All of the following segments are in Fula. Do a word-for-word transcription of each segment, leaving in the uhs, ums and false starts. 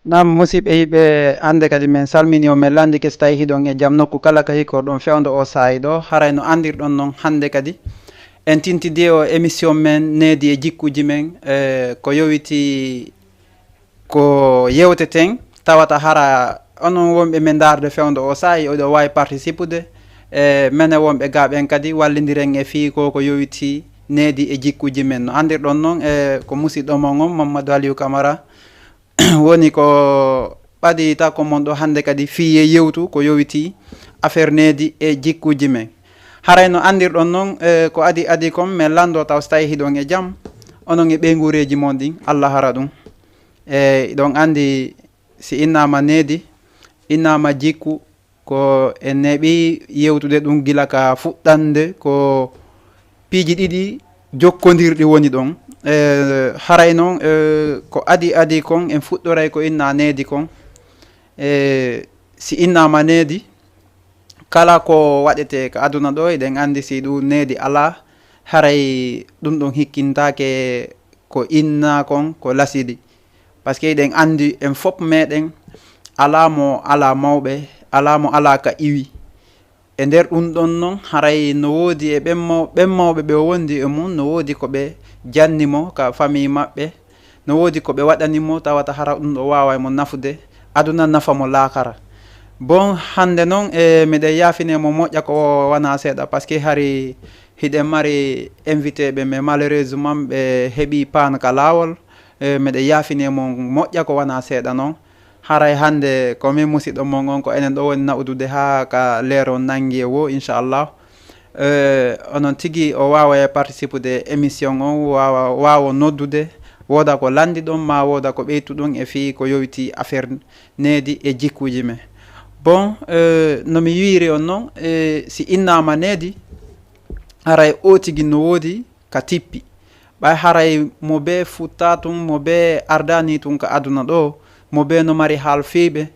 Naam, musidɓe yiɓɓe, hannde kadi min salmini on, min lanndike so tawi hiɗon e jam nokku kala ka hikorɗon fewndo o saa'i ɗo. Haray no anndirɗon non, hannde kadi en tintidi o émission men Needi e Jikkuuji Men, eh, ko yowiti ko yewteten, tawata hara onon wonɓe men ndaarde fewndo o saa'i, oɗo waawi participude, eh, menen wonɓe gaa ɓen kadi wallindiren e fii ko ko yowiti needi e jikkuuji men. No anndirɗon non, eh, ko musiɗɗo mon on, Mamadou Aliou Camara. Woni ko ɓadi takko mon ɗo hannde kadi fii e yewtu ko yowiti affaire needi e jikkuuji men. Haray no anndirɗon non, eh, ko adi adi kon, men lanndo taw so tawi hiɗon e jam, onon e ɓeynguureeji mon ɗin, Alla hara ɗum. E, hiɗon anndi si innaama needi, innaama jikku, ko en neeɓi yewtude ɗum gila ka fuɗɗannde, ko piiji ɗiɗi jokkondirɗi woni ɗon. E, haray non, e, ko adi adi kon, en fuɗɗoray ko inna needi kon. E, si innaama needi, kala ko waɗetee ka aduna ɗo, eɗen anndi si ɗum needi alaa, haray ɗum ɗon hikkintaake ko inna kon ko lasili. Parce que eɗen anndi en fop meɗen alaa mo alaa mawɓe, alaa mo alaa ka iwi. E nder ɗum ɗon non, haray no woodi e ɓen maw-, ɓen mawɓe ɓe o wondi e mum, no woodi ko ɓe janni mo ka famille maɓɓe, no woodi ko ɓe waɗani mo, tawata hara ɗum ɗo waaway mo nafude, aduna nafa mo laakara. Bon, hannde non, e, miɗen yaafine mo moƴƴa ko wanaa seeɗa, parce que hari hiɗen mari invité ɓe, mais malheureusement ɓe heɓi paan ka laawol. E, miɗen yaafine mo moƴƴa ko wanaa seeɗa non. Haray hannde ko min musiɗɗo mon on, ko enen ɗo woni naɓudude haa ka leero nannge woo, inchallah. Eh, onon tigi o waawa e participude e émission on, waawa, waawa noddude, wooda ko lanndiɗon, maa wooda ko ɓeytuɗon e fii ko yowiti affaire needi e jikkuuji men. Bon, eh, no mi wiiri on non, eh, si innaama needi, haray o tigi no woodi ka tippi. Ɓay haray mo bee futtaa tun, mo bee ardaani tun ka aduna ɗo, mo bee no mari haal fii ɓe.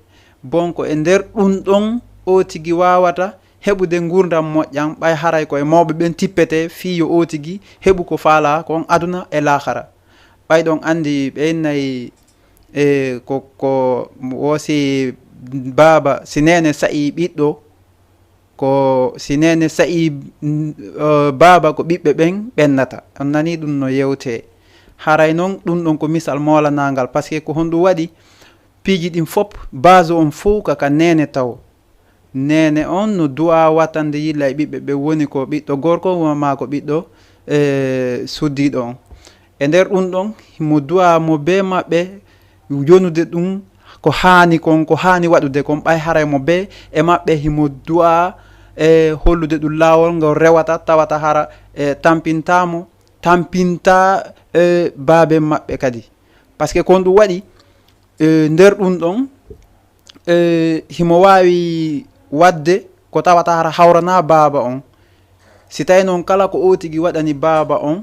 Bon, ko e nder ɗun ɗon o tigi waawata heɓude ngurndan moƴƴan, ɓay haray ko e mawɓe ɓen tippetee fii yo o tigi heɓu ko faalaa kon aduna e laakara. Ɓay ɗon anndi ɓe innay, e, ko, ko wo si baaba, si neene sa'i ɓiɗɗo, ko si neene sa'i, mm, eh, baaba, ko ɓiɓɓe ɓen ɓennata. On nanii ɗun no yewtee. Haray non ɗun ɗon ko misal moolanaangal, parce que ko honɗun waɗi piiji ɗin fop, base on fow ka, ka neene tawo. Neene on no duwaa wattande yilla e ɓiɓɓe ɓen, woni ko ɓiɗɗo gorko maa ko ɓiɗɗo, eh, suddiiɗo on. E nder ɗun ɗon, himo duwaa mo bee maɓɓe yonude ɗun ko haani kon, ko haani waɗude kon, ɓay haray mo bee e maɓɓe himo duwaa e hollude ɗun laawol ngol rewata, tawata hara e tampintaa mo, tampintaa e baaben maɓɓe kadi. Parce que kon ɗun waɗi, e nder ɗun ɗon, e himo waawi waɗde ko tawata hara hawranaa baaba on. Si tawi non kala ko o tigi waɗani baaba on,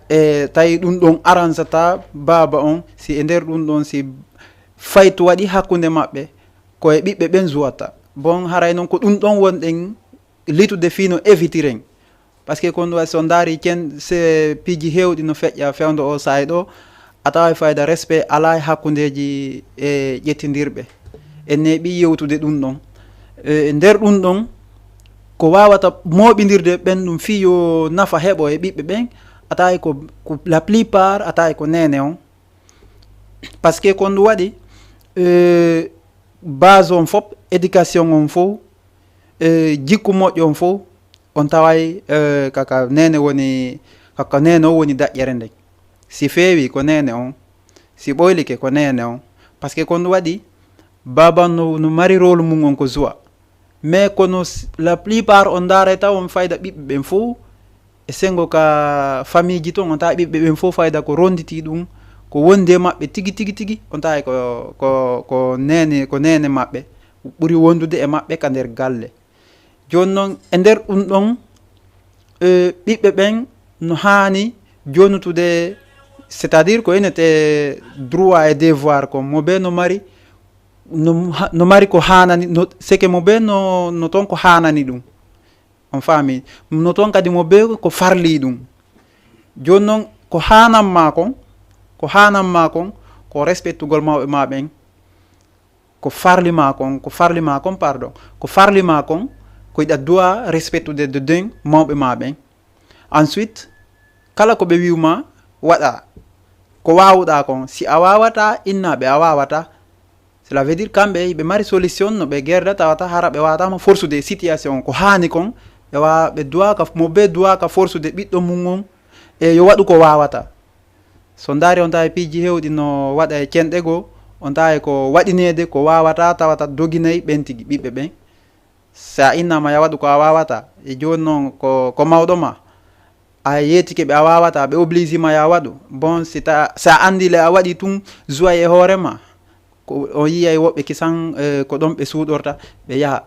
e tawi ɗun ɗon aransataa baaba on, si e nder ɗun ɗon si faytu waɗi hakkunde maɓɓe, ko e ɓiɓɓe ɓen zuwata. Bon, haray non ko ɗun ɗon wonɗen litude fii no évitiren. Parce que kon waɗi so ndaari cen se piiji heewɗi no feƴƴa fewndo o saa'i ɗo, a taway fayda respect alaa e hakkundeeji e ƴettindirɓe. En neeɓi yewtude ɗun ɗon. E nder ɗun ɗon, ko waawata mooɓindirde ɓen ɗun fii yo nafa heɓo e ɓiɓɓe ɓen, a taway ko, ko la plupart, a taway ko neene on. Parce que kon ɗun waɗi, e, base on fop, éducation on fow, e, jikku moƴƴo on fow, on taway, e, kaka neene woni, kaka neene o woni daƴƴere nden. Si feewi ko neene on, si ɓoylike ko neene on. Parce que kon ɗun waɗi, baaba no, no mari rôle mun on ko zuwa. Mais kono s-, la plupart on ndaaray taw on fayda ɓiɓɓe ɓen fow e sengo ka famille ji ton, on tawa ɓiɓɓe ɓen fow fayda ko ronditii ɗun, ko wondi e maɓɓe tigi, tigi, tigi, on tawa ko, ko, ko neene, ko neene maɓɓe ɓuri wondude e maɓɓe ka nder galle. Jooni non, e nder ɗun ɗon, e, ɓiɓɓe ɓen no haani jonutude, c'est-à-dire ko innetee droit et devoir kon, mo bee no mari, no ha-, no mari ko haanani, no, seke mo bee no, no ton ko haanani ɗun. On faami? No ton kadi mo bee ko farlii ɗun. Jooni non, ko haanan maa kon, ko haanan maa kon, ko respectugol mawɓe maa ɓen, ko farli ma kon, ko farli ma kon, pardon, ko farli ma kon, ko hiɗa duwa respectude de den mawɓe ma ɓen. Ensuite, kala ko ɓe wi'u ma, waɗa. Ko waawuɗa kon, si a waawata, inna ɓe a waawata. Cela veut dire kamɓe, ɓe mari solution no ɓe gerda tawata hara ɓe waawata ma forsude situation ko haani kon, ɓe wa-, ɓe duwaka, mo be duwaka forsude ɓiɗɗo mum on, e yo waɗu ko waawata. So ndaari on tawi piiji heewɗi no waɗa e cenɗe goo, on tawi ko waɗineede ko waawata tawata doginay ɓen tigi ɓiɓɓe ɓen. Si a innama ya waɗu ko a waawata, e jooni noon ko, ko mawɗo ma, a yeetike ɓe a waawata, ɓe oblige ma ya waɗu. Bon, si ta, si a anndi le a waɗi tun joie e hoore ma, ko o yiyay woɓɓe kisan, eh, ko ɗon ɓe suuɗorta, ɓe yaha.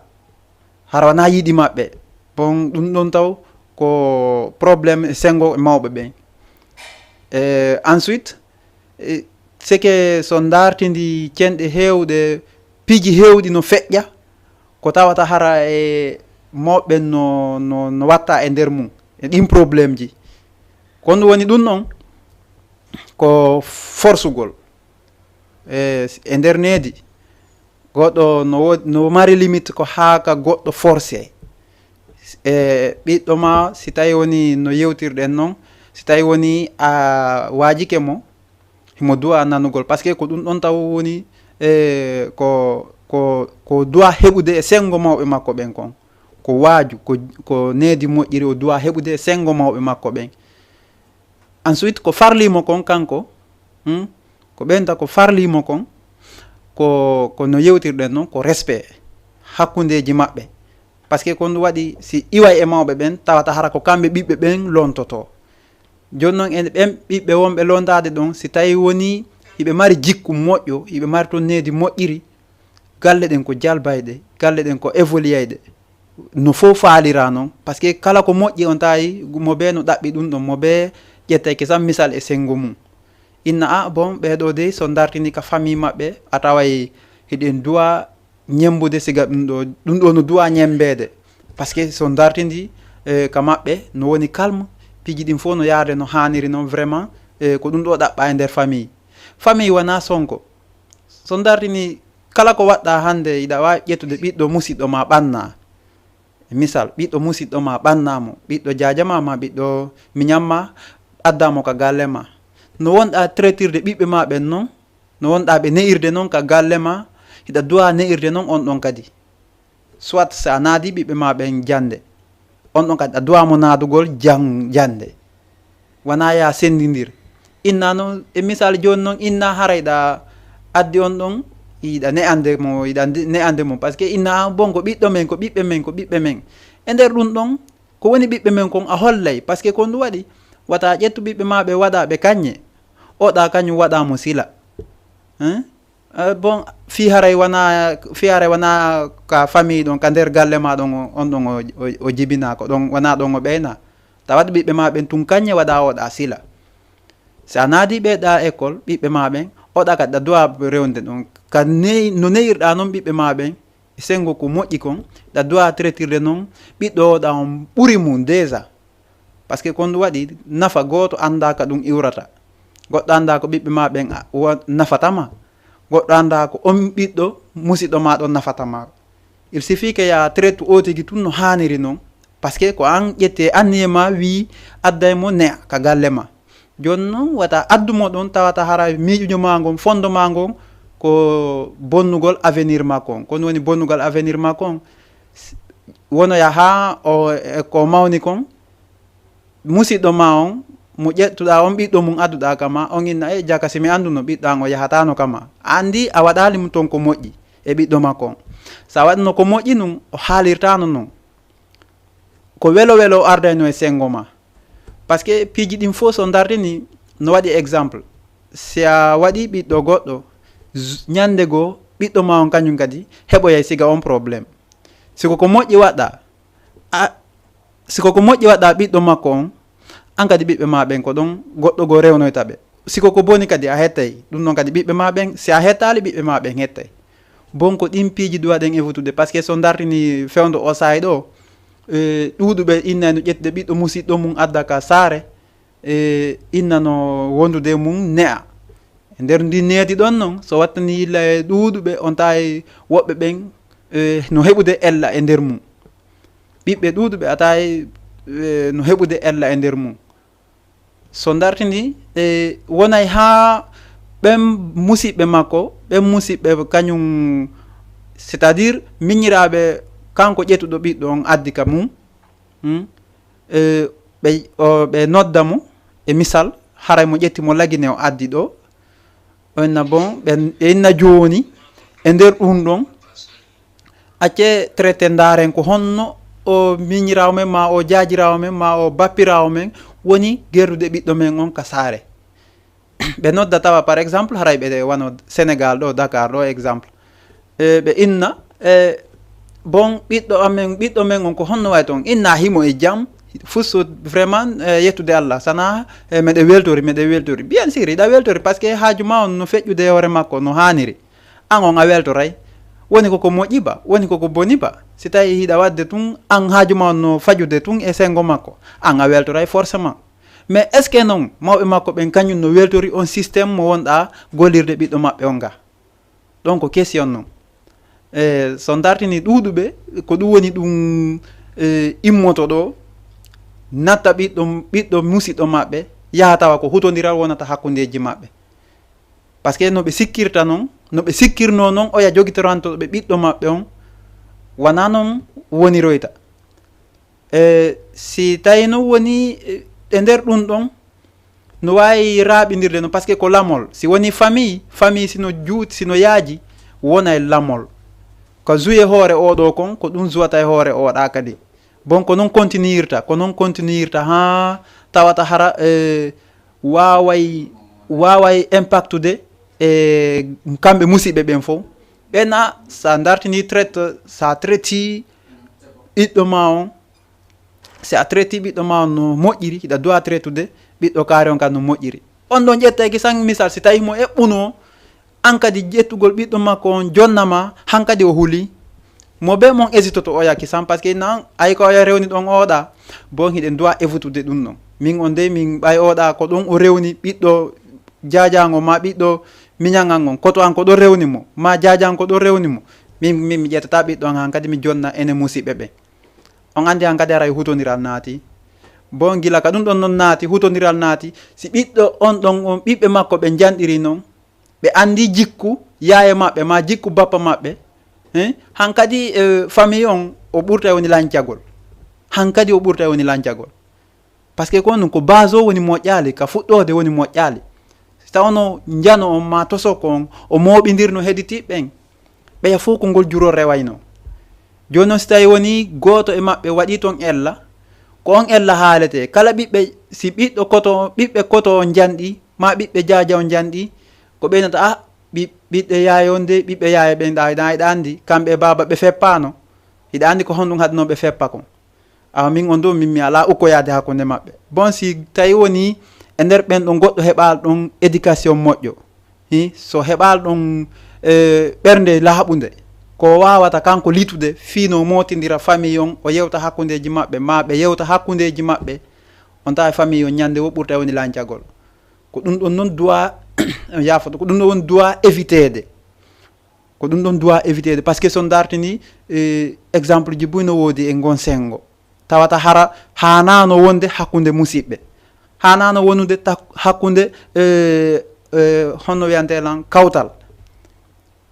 Hara wonaa yiɗi maɓɓe. Bon, ɗum ɗon taw ko problème e senngo e mawɓe ɓen. Eh, ensuite, eh, c'est que so ndaartindi cenɗe heewɗe, piiji heewɗi no feƴƴa, ko tawata hara e mawɓe no, no, no watta e nder mum, e ɗin problème ji. Ko ɗum woni ɗum ɗon, ko forsugol. E, e nder needi, goɗɗo no wo-, no mari limite ko haa ka goɗɗo forcé. E, ɓiɗɗo ma, si tawi woni no yewtirɗen noon, si tawi woni a waajike mo, himo duwa nanugol, parce que ko ɗum ɗon taw woni, e, ko, ko, ko duwa heɓude e senngo mawɓe makko ɓen kon. Ko waaju, ko, ko needi moƴƴiri o duwa heɓude e senngo mawɓe makko ɓen. Ensuite, ko farlii mo kon kanko, hmm, ko ɓen ta ko farlii mo kon, ko, ko no yewtirɗen noon, ko respect hakkundeeji maɓɓe. Parce que kon ɗum waɗi si iway e mawɓe ɓen, tawata hara ko kamɓe ɓiɓɓe ɓen lontotoo. Jooni noon, en ɓen ɓiɓɓe wonɓe lontaade ɗon, si tawi wonii hiɓe mari jikku moƴƴo, hiɓe mari toon needi moƴƴiri, galle ɗen ko jalbayɗe, galle ɗen ko évolueyɗe. No fof faalira noon, parce que kala ko moƴƴi on tawi mo bee no ɗaɓɓi ɗum ɗon, mo bee ƴettay kesam misal e senngo mum. Inna a, bon, ɓee ɗoo dey so ndartini ka famille maɓɓe, a taway hiɗen duwa ñemmbude siga ɗum ɗoo, ɗum ɗoo no duwa ñemmbeede. Parce que so ndartindi, eh, ka maɓɓe, no woni calme, piiji ɗin fof no yaade no haaniri noon, vraiment, eh, ko ɗum ɗoo ɗaɓɓa e nder famille. Famille wonaa sonko. So ndartini kala ko waɗɗa hannde, iɗa waawi ƴettude ɓiɗɗo musiɗɗo ma ɓanna. Misal, ɓiɗɗo musiɗɗo ma ɓanna mo, ɓiɗɗo jaaja ma, ma ɓiɗɗo miñam ma, adda mo ka galle ma. No wonɗa traitirde ɓiɓɓe ma ɓen noon, no wonɗa ɓe ne'irde noon ka galle ma, hiɗa duwa ne'irde noon on ɗon kadi. Soit si a naadi ɓiɓɓe ma ɓen jannde, on ɗon kadi a duwa mo naadugol jan-, jannde. Wonaa ya senndindir. Inna noon, e misal jooni noon, inna haray ɗa addi on ɗon, iɗa ne'ande mo, iɗa ndi-, ne'ande mo. Parce que inna, bon, ko ɓiɗɗo men, ko ɓiɓɓe men, ko ɓiɓɓe men. E nder ɗum ɗon, ko woni ɓiɓɓe men kon a hollay. Parce que kon ɗum waɗi, wata ƴettu ɓiɓɓe ma ɓe waɗa ɓe kañe. Oɗa kañum waɗa mo sila. Hein? Eh, bon, fii haray wonaa, fii haray wonaa ka famille ɗon, ka nder galle ma ɗon, o-, on ɗon o, o, o jibinaa, ko ɗon, wonaa ɗon o ɓeynaa. Tawat ɓiɓɓe ma ɓen tun kañe waɗa oɗa sila. Si a naadi ɓe ɗa école, ɓiɓɓe ma ɓen, oɗa kadi ɗa duwa rewde ɗon. Ka ney-, no neyirɗa noon ɓiɓɓe ma ɓen, e senngo ko moƴƴi kon, ɗa duwa traitirde noon, ɓiɗɗo oɗa on ɓuri mum déjà. Parce que kon ɗum waɗi nafa gooto anndaaka ɗum iwrata. Goɗɗo anndaa ko ɓiɓɓe ma ɓen a-, wa-, nafata ma. Goɗɗo anndaa ko on ɓiɗɗo musiɗɗo ma ɗon nafata ma. Il suffit que ya traite o tigi tun no haaniri noon. Parce que ko an ƴetti e anniye ma wii adday mo ne'a ka galle ma. Jooni noon wata addu mo ɗon tawata hara miijujo ma ngon, fondo ma ngon ko bonnugol avenir makko on. Ko ɗum woni bonnugol avenir makko on. S-, wonoya haa o, e ko mawni kon, musiɗɗo ma on, mo ƴettuɗa on ɓiɗɗo mum adduɗa kama, on inna, "E jaka, si mi annduno ɓiɗɗo an o yahatano kama." A anndi a waɗali mo toon ko moƴƴi e ɓiɗɗo makko on. Sa waɗino ko moƴƴi nun, o haalirtano non. Ko welo welo o ardayno e senngo ma. Parce que piiji ɗin fof so ndartini, no waɗi exemple. Si a waɗi ɓiɗɗo goɗɗo, z-, ñande goo, ɓiɗɗo ma on kañum kadi, heɓoyay siga on problème. Si ko ko moƴƴi waɗɗa, a, si ko ko moƴƴi waɗɗa ɓiɗɗo makko on, an kadi ɓiɓɓe ma ɓen ko ɗon goɗɗo goo rewnoyta ɓe. Si ko ko boni kadi a hettay, ɗum ɗon kadi ɓiɓɓe ma ɓen, si a hettaali ɓiɓɓe ma ɓen hettay. Bon, ko ɗin piiji ɗuwaɗen évoquer, parce que so ndartini fewndo o saa'i ɗo, e, ɗuuɗuɓe inna no ƴettude ɓiɗɗo musiɗɗo mum adda ka saare, e, inna no wondude mum ne'a. E nder ndi needi ɗon non, so wattani yilla e ɗuuɗuɓe, on tawi woɓɓe ɓen, eh, no heɓude ella e nder mum. Ɓiɓɓe ɗuuɗuɓe a tawi, eh, no heɓude ella e nder mum. So dartini, eh, wonay haa ɓen musiɓɓe makko, ɓen musiɓɓe kañum, c'est-à-dire miñiraaɓe kanko ƴettuɗo ɓiɗɗo on addi ka mum, hmm? Eh, ɓe, o, ɓe nodda mo, e misal, haray mo ƴetti mo Lagine o addi ɗo, o inna bon, ɓe, ɓe inna jooni, e nder ɗum ɗon, acce traité ndaaren ko honno o miñiraawo men, ma o jaajiraawo men, ma o bappiraawo men woni gerdude ɓiɗɗo men on ka saare. Ɓe nodda tawa, par exemple, haray ɓe wano Sénégal ɗo, Dakar ɗo, exemple. E, ɓe inna, e, bon, ɓiɗɗo amen, ɓiɗɗo men on ko honno way ton? Inna himo e jam, fusso vraiment, e, yettude Allah, sana, e, meɗe weltori, meɗe weltori. Bien sûr, hiɗa weltori, parce que haaju ma on no feƴƴude e hoore makko, no haaniri. An on a weltoray. Woni koko moƴƴi ba, woni koko boni ba. Si tawi hiɗa wadde tun, an haaju ma on no faƴude tun e sengo makko, an a weltoray forcément. Mais est-ce que non, mawɓe makko ɓen kañum no weltori on système mo wonɗa gollirde ɓiɗɗo maɓɓe on ga? Ɗon ko question non. E, so dartini ɗuuɗuɓe, ko ɗum woni ɗum, e, immoto ɗo, natta ɓiɗɗo, ɓiɗɗo musiɗɗo maɓɓe, yaha tawa ko hutondiral wonata hakkundeji maɓɓe. Parce que no ɓe sikkirta non, no ɓe sikkirno non, oya jogitoranto ɓe ɓiɗɗo maɓɓe on, wana non woniroyta. E, si tawi non woni, e, e nder ɗum ɗon, no waawi raaɓindirde non, parce que ko lamol. Si woni famille, famille sino juut, sino yaaji, wona e lamol. Ko joué hoore oɗo kon, ko ɗum jouata e hoore oɗa kadi. Bon, ko non continuirta, ko non continuirta, haa tawata hara, e, waaway, waaway impactude e kamɓe musiɓɓe ɓen fof. Ɓen a, sa dartini traite, sa traiti ɓiɗɗo ma on, si a traiti ɓiɗɗo ma on no moƴƴiri, hiɗa duwa traitude ɓiɗɗo kaari on kan no moƴƴiri. On ɗon ƴettay kisan misal, si tawi mo eɓɓuno, an kadi ƴettugol ɓiɗɗo makko on jonna ma, han kadi o huli. Mo be mon hésitoto oya kisan, parce que nan ay ko oya rewni ɗon oɗa, bon hiɗen duwa évitude ɗum ɗon. Min on dey, min ɓay oɗa ko ɗon o rewni ɓiɗɗo jaajango ma ɓiɗɗo miñangan on, koto an ko ɗon rewni mo, ma jaajan ko ɗon rewni mo. Min, min mi ƴettata ɓiɗɗo an han kadi mi jonna ene musiɓɓe ɓe. On andi han kadi haray hutondiral naati. Bon gila ka ɗum ɗon non naati, hutondiral naati. Si ɓiɗɗo on ɗon, on ɓiɓɓe makko ɓe njanɗiri non, ɓe andi jikku yaaye maɓɓe, ma jikku bappa maɓɓe. Hein? Hankadi, eh, famille on, o ɓurta woni lancagol. Hankadi o ɓurta woni lancagol. Parce que ko ɗum ko base o woni moƴƴaali, ka fuɗɗoode woni moƴƴaali. Si tawno njano on ma tosoko on, o mooɓindirno hedditiiɓe ɓen, ɓeya fof ko ngol juro rewayno. Jooni noon, si tawi woni gooto e maɓɓe waɗi toon ella, ko on ella haalete. Kala ɓiɓɓe, si ɓiɗɗo koto, ɓiɓɓe koto on njanɗi, ma ɓiɓɓe jaaja on njanɗi, ko ɓeynata, ah, ɓi-, ɓiɓɓe yaaya on de, ɓiɓɓe yaaya ɓen ɗa, ɗa, ɗa anndi, kamɓe e baaba ɓe feppaano. Hiɗa anndi ko honɗum haɗnoo ɓe feppa kon. Awa min on ɗo, min mi alaa ukkoyaade hakkunde maɓɓe. Bon, si tawi woni e nder ɓen ɗon goɗɗo heɓaali ɗon éducation moƴƴo, hi, so heɓaali ɗon, eh, ɓernde laaɓunde, ko waawata kanko litude fii no mootindira famille on, o yewta hakkundeeji maɓɓe, ma ɓe yewta hakkundeeji maɓɓe, on tawa famille on ñande wo ɓurta woni lancagol. Ko ɗum ɗon noon duwa, yaafoto, ko ɗum ɗon woni duwa éviteede. Ko ɗum ɗon duwa éviteede, parce que so dartini, eh, exemple ji buy no woodi e ngon senngo. Tawata hara haanaano wonde hakkunde musiɓɓe. Haanaano wonude ta-, hakkunde, eh, eh, honno wiyante lan, kawtal.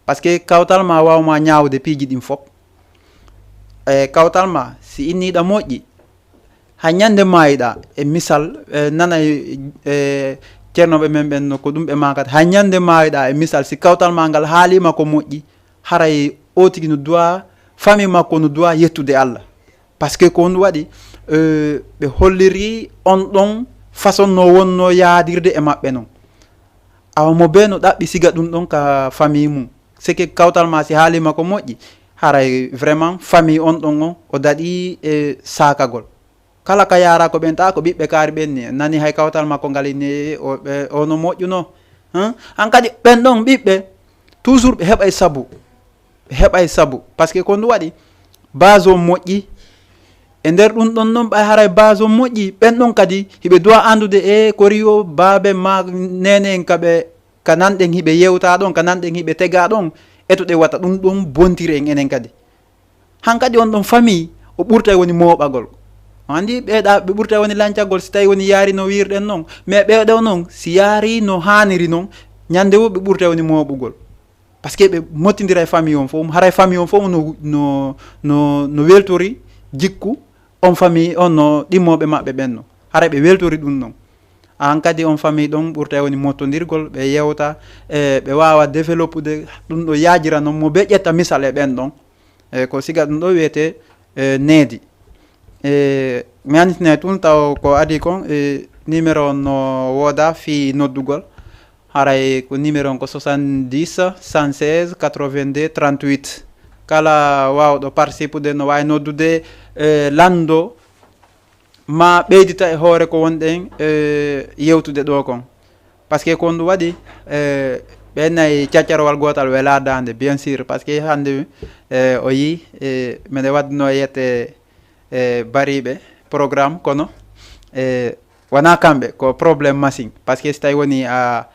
Parce que kawtal ma waaw ma ñaawde piiji ɗin fof. E kawtal ma, si inniiɗa moƴƴi, hay ñande maayiɗa, e misal, e nanay, e ceernooɓe men ɓen no ko ɗum ɓe maakata, hay ñande maayiɗa, e misal, si kawtal ma ngal haaliima ko moƴƴi, haray o tigi no duwa, famille makko no duwa yettude Allah. Parce que ko on waɗi, e, ɓe holliri on ɗon façon no wonno yaadirde e maɓɓe non. Awa mo bee no ɗaɓɓi siga ɗum ɗon ka famille mum. C'est que kawtal ma si haaliima ko moƴƴi, haray vraiment famille on ɗon on o daɗi e saakagol. Kala ka yaara ko ɓen tawa ko ɓiɓɓe kaari ɓen ni, nani hay kawtal makko ngal ni o, ɓe, o no moƴƴuno. Hein? Hankadi ɓen ɗon ɓiɓɓe, toujours ɓe heɓay sabu. Ɓe heɓay sabu. Parce que ko ndu waɗi, base on moƴƴi. E nder ɗum ɗon non ɓay haray base on moƴƴi, ɓen ɗon kadi hiɓe duwa anndude e ko riyo baabe ma nene en ka ɓe ka nanɗen hiɓe yewta ɗon, ka nanɗen hiɓe tega ɗon, eto ɗe wata ɗum ɗon bontiri en enen kadi. Hankadi on ɗon famille o ɓurtay woni mooɓagol. On anndi ɓeeɗa ɓe ɓurtay woni lancagol si tawi woni yaari no wiirɗen non. Mais ɓeeɗo non si yaari no haaniri non, ñande wo ɓe ɓurtay woni mooɓugol. Parce que ɓe mottindira e famille on fof, haray famille on fof no, no, no, no weltori jikku on famille on no ɗimmooɓe maɓɓe ɓen no. Haray ɓe weltori ɗum non. An kadi on famille ɗon ɓurtay woni mottondirgol, ɓe yewta, e ɓe waawa développude ɗum ɗo yaajira non mo ɓe ƴetta misal e ɓen ɗon. E ko siga ɗum ɗo wiyetee, e, needi. E mi annitinay tun taw ko adii kon, e numéro on no wooda fii noddugol. Haray ko numéro on ko soixante-dix, cent seize, quatre-vingt-deux, trente-huit. Kala waawɗo participude no waawi noddude, e lanndo ma ɓeydita e hoore ko wonɗen, e yewtude ɗo kon. Parce que ko on ɗum waɗi, e ɓe nayi caccarowal gootal welaa daande, bien sûr, parce que hannde, e o yii, e mene waɗno yette, e bariiɓe programme, kono, e wonaa kamɓe, ko problème machine. Parce que si tawi woni a,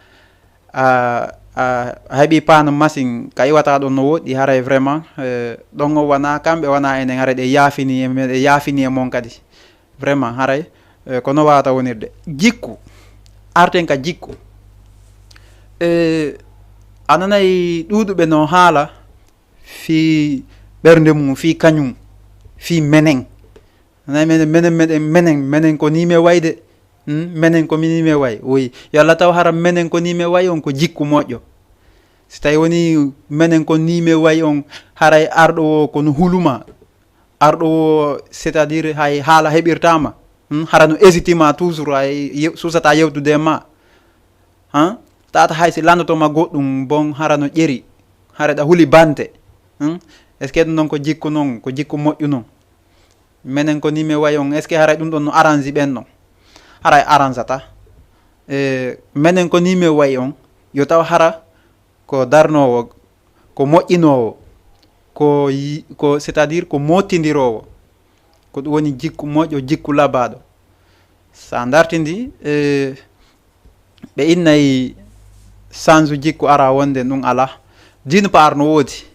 a, a, a heɓi paano machine, ka iwata ɗon no woɗɗi, haray vraiment, e ɗon o wonaa kamɓe, wonaa enen, haray ɗe yaafini e men, ɗe yaafini e mon kadi. Vraiment, haray, e ko no waawata wonirde. Jikku, arten ka jikku. E a nanay ɗuuɗuɓe no haala fii ɓernde mum, fii kañum, fii menen. Nanay menen, menen, menen, menen, menen ko nii me wayde. Hmm? Menen ko nii me way. Woy, yo Allah taw hara menen ko nii me way on ko jikku moƴƴo. Si tawi woni menen ko nii me way on, haray arɗo o ko no huluma. Arɗo o, c'est-à-dire hay haala heɓirtaama. Hmm? Hara no hésité ma toujours, hay ye-, susata yewtude e ma. Han? Tata hay si lanndotoma goɗɗum bon hara no ƴeri. Hara ɗa huli bante. Hmm? Est-ce que ɗum ɗon ko jikku non, ko jikku moƴƴu non? Menen ko nii me way on, est-ce que haray ɗum ɗon no arrange ɓen non? Haray arrangeata. E menen ko nii me way on, yo taw hara ko darnoowo, ko moƴƴinoowo, ko yi-, ko, c'est-à-dire ko mootindiroowo. Ko ɗum woni jikku moƴƴo, jikku labaaɗo. Sa dartindi, e ɓe innay sansu jikku ara wonde ɗum alaa. D'une part no woodi.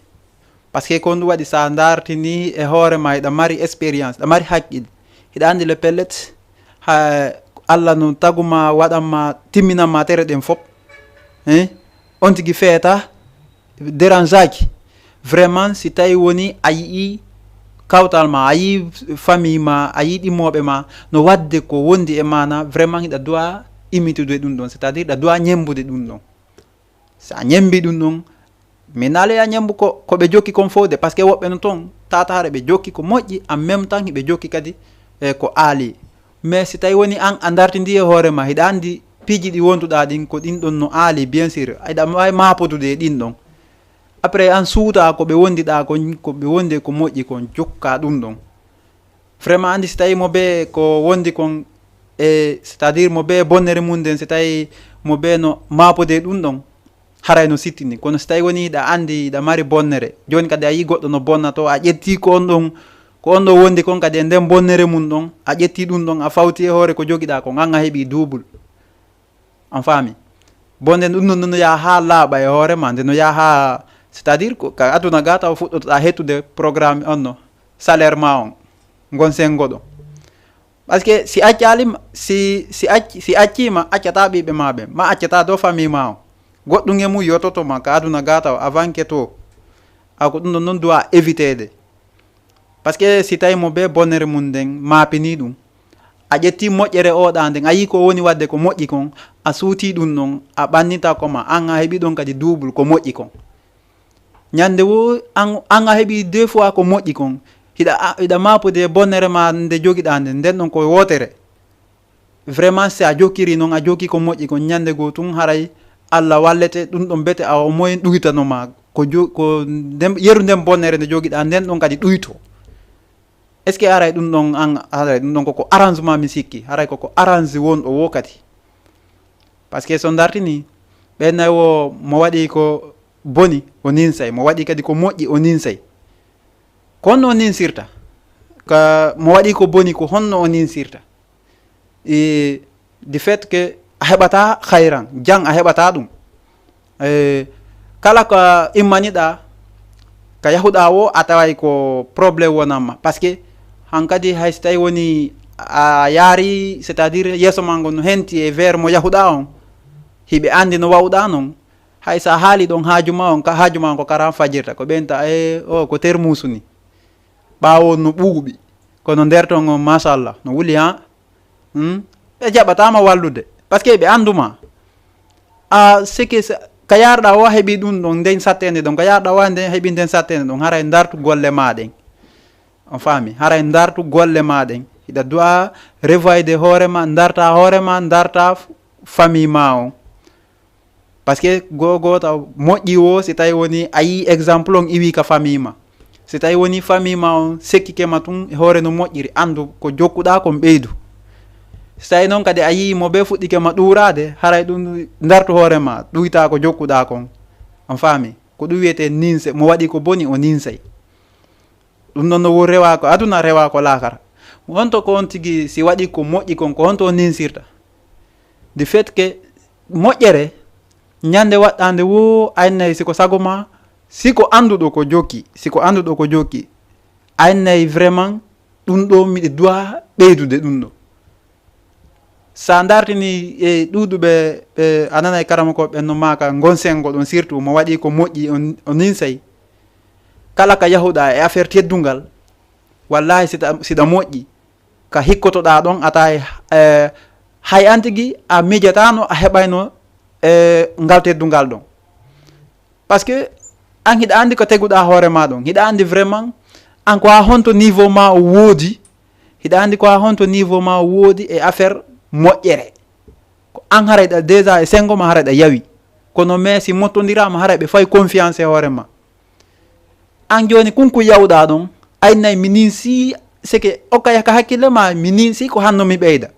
Parce que ko ɗum waɗi sa dartini e hoore ma, hiɗa mari expérience, hiɗa mari hakkil. Hiɗa anndi le pellet, ha Allah no taguma, waɗanma, timminanma tere ɗen fop. Hein? On tigi feeta, dérangeaki. Vraiment, si tawi woni a yi'i kawtal ma, a yi'i famille ma, a yi'i ɗimmooɓe ma, no waɗde ko wondi e maana, vraiment hiɗa duwa imitude ɗum ɗon, c'est-à-dire hiɗa duwa ñemmbude ɗum ɗon. Si a ñemmbi ɗum ɗon, mi naale a ñemmbu ko, ko ɓe jokki kon fof de, parce que woɓɓe no toon, tata hara ɓe jokki ko moƴƴi, en même temps hiɓe jokki kadi, e ko aali. Mais si tawi woni an a dartindi e hoore ma, hiɗa anndi piiji ɗi wonduɗa ɗin, ko ɗin ɗon no aali, bien sûr, hiɗa waawi maapodude e ɗin ɗon. Après, an suuta ko ɓe wondiɗa kon, ko ɓe wondi ko moƴƴi kon, jokka ɗum ɗon. Vraiment, anndi si tawi mo bee ko wondi kon, e, c'est-à-dire mo bee bonnere mum nden, si tawi mo bee no maapude ɗum ɗon, haray no sittini. Kono si tawi woni hiɗa anndi, hiɗa mari bonnere, jooni kadi a yii goɗɗo no bonna to, a ƴetti ko on ɗon, ko on ɗon wondi kon kadi e nden bonnere mum ɗon, a ƴetti ɗum ɗon, a fawti e hoore ko jogiɗa kon, an a heɓi double. On faami? Bon, nden ɗum ɗon no yaha haa laaɓa e hoore ma, nde no yaha, c'est-à-dire ko ka aduna ga taw fuɗɗotoɗa hettude programme on no, salaire ma on, ngon sengo ɗon. Parce que si accali ma, si, si acci, si accima, accata ɓiɓɓe ma ɓen, ma accata do famille ma on. Goɗɗum e mum yototo ma ka aduna ga taw avant que to. A ko ɗum ɗon non doit éviter de. Parce que si tawi mo bee bonnere mum nden maapini ɗum, a ƴetti moƴƴere oɗa nden, a yii ko woni waɗde ko moƴƴi kon, a suuti ɗum ɗon, a ɓannita ko ma, an a heɓi ɗon kadi double ko moƴƴi kon. Ñande wo, an, an a heɓi deux fois ko moƴƴi kon, hiɗa, a, hiɗa maapude e bonnere ma nde jogiɗa nden, nden ɗon ko wootere. Vraiment, si a jokkiri non, a jokki ko moƴƴi kon, ñande goo tun haray Allah wallete ɗum ɗon bete, awa o moyen ɗuytano ma. Ko jo-, ko nden, yeru nden bonnere nde jogiɗa, nden ɗon kadi ɗuyto. Est-ce que haray ɗum ɗon, an, haray ɗum ɗon ko, ko arrangement mi sikki? Haray ko, ko arrange won o wo kadi. Parce que so dartini, ɓen nay wo mo waɗi ko boni, o ninsay. Mo waɗi kadi ko moƴƴi, o ninsay. Ko honno o ninsirta? Ka mo waɗi ko boni, ko honno o ninsirta? E, du fait que a heɓata hayran, jan a heɓata ɗum. Eh, kala ko immaniɗa ka yahuɗa o, a taway ko problème wonanma. Parce que hankadi hay si tawi woni a yaari, c'est-à-dire yeeso ma ngo no henti e vers mo yahuɗa on, hiɓe andi no wawɗa non. Hay sa haali ɗon haaju ma on, ka haaju ma on ko karan fajirta, ko ɓenta e o ko termusu ni. Ɓawo no ɓuuɓi, kono nder ton on, machallah, no wuli ha. Hmm? Ɓe jaɓatama wallude, parce que ɓe anduma. A seke sa- ka yarɗa o heɓi ɗum ɗon nden sattende ɗon, ka yarɗa o nden heɓi nden sattende ɗon, haray dartu golle ma ɗen. On faami? Haray dartu golle ma ɗen. Hiɗa du'a revoyde hoore ma, darta hoore ma, darta f- famille ma on. Parce que goo goota moƴƴi wo, si tawi woni a yii exemple on iwi ka famille ma. Si tawi woni famille ma on sekkike ma tun e hoore no moƴƴiri, andu ko jokkuɗa kon ɓeydu. Si tawi noon kadi a yii mo ɓe fuɗɗike ma ɗuuraade, haray ɗum dartu hoore ma, ɗuyta ko jokkuɗa kon. On faami? Ko ɗum wiyetee ninse, mo waɗi ko boni o ninsay. Ɗum noon no won rewa ko aduna, rewa ko laakara. Honto ko on tigi si waɗi ko moƴƴi kon, ko honto o ninsirta? Du fait que moƴƴere, ñande waɗɗande wo aynay si ko sago ma, si ko annduɗo ko jokki, si ko annduɗo ko jokki, aynay vraiment ɗum ɗo miɗo duwa ɓeydude ɗum ɗo. Sa dartini e ɗuuɗuɓe, ɓe a nanay karamokooɓe ɓen no maaka ngon sengo ɗon, surtout mo waɗi ko moƴƴi on, o ninsay. Kala ka yahuɗa e affaire teddungal, wallahi siɗa, siɗa moƴƴi, ka hikkotoɗa ɗon, a tawa, eh, hay an tigi a miijatano a heɓayno, eh, ngal teddungal ɗon. Parce que an hiɗa andi ko teguɗa hoore ma ɗon, hiɗa andi vraiment an ko ha honto niveau ma o woodi, hiɗa andi ko ha honto niveau ma o woodi e affaire moƴƴere. Ko an haray ɗa déjà e sengo ma haray ɗa yawi. Kono mais si mottondirama haray ɓe fay confiance e hoore ma. An joni kun ko yawɗa ɗon, aynay mi ninsi, seke okka ka hakkille ma mi ninsi ko hanno mi ɓeyda.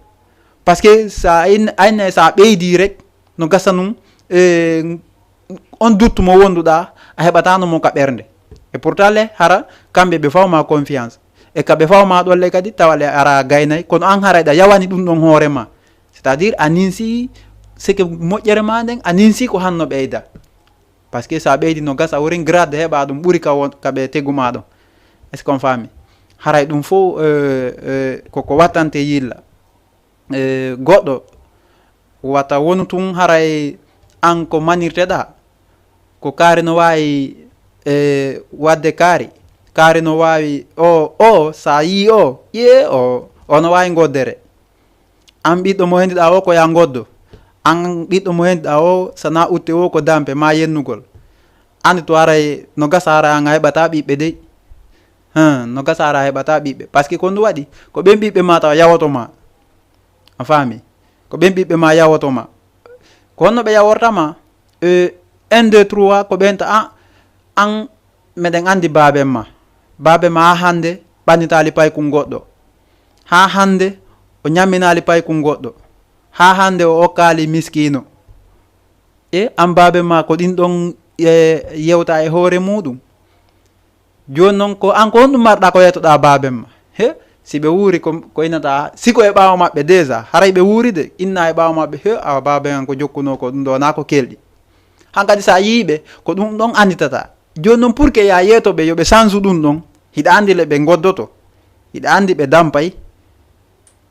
Parce que sa ayn-, aynay sa ɓeydi rek, no gasa nun, eh, on duttu mo wonduɗa, a heɓatano mo ka ɓernde. E pourtant le, hara kamɓe ɓe fawma confiance. E ka ɓe fawma ɗolle kadi, tawa le ara gaynay, kono an haray ɗa yawani ɗum ɗon hoore ma. C'est-à-dire a ninsi, seke moƴƴere ma nden, a ninsi ko hanno ɓeyda. Parce que sa ɓeydi no gasa wurin grade heɓa ɗum ɓuri ka won, ka ɓe tegu ma ɗon. Est-ce qu'on faami? Haray ɗum fof, euh, euh, koko wattante yilla. Eh, goɗɗo wata wonu tun haray an ko manirteɗa, ko kaari no waawi, eh, waɗde kaari, kaari no waawi o, o, sa yii o, ƴee o, o no waawi ngoddere. An ɓiɗɗo mo hendiɗa o ko ya ngoddo, an ɓiɗɗo mo hendiɗa o sana utte o ko dampe ma yennugol. Andi to haray no gasa haray an a heɓata ɓiɓɓe dey. Hum, no gasa haray a heɓata ɓiɓɓe. Parce que ko ndu waɗi, ko ɓen ɓiɓɓe ma tawa yawoto ma. A faami? Ko ɓen ɓiɓɓe ma yawoto ma. Ko honno ɓe yaworta ma? E, un, deux, trois, ko ɓen ta, a, an, meɗen andi baaben ma. Baaben ma ha hande ɓannitaali paykun goɗɗo. Ha hande o ñamminaali paykun goɗɗo. Ha hande o okkaali miskiino. E, an baaben ma ko ɗin ɗon, e, yewta e hoore muɗum. Jooni noon, ko an ko honɗum marɗa ko yettoɗa baaben ma? He, si ɓe wuuri ko, ko inata, si ko e ɓaawo maɓɓe déjà, haray ɓe wuuri de, inna e ɓaawo maɓɓe, he, awa baaben an ko jokkuno ko ɗum ɗo, na ko kelɗi. Hankadi sa yii ɓe, ko ɗum ɗon anditata. Jooni noon, pour que ya yeeto ɓe, yo ɓe sansu ɗum ɗon, hiɗa andi le ɓe ngoddoto, hiɗa andi ɓe dampay.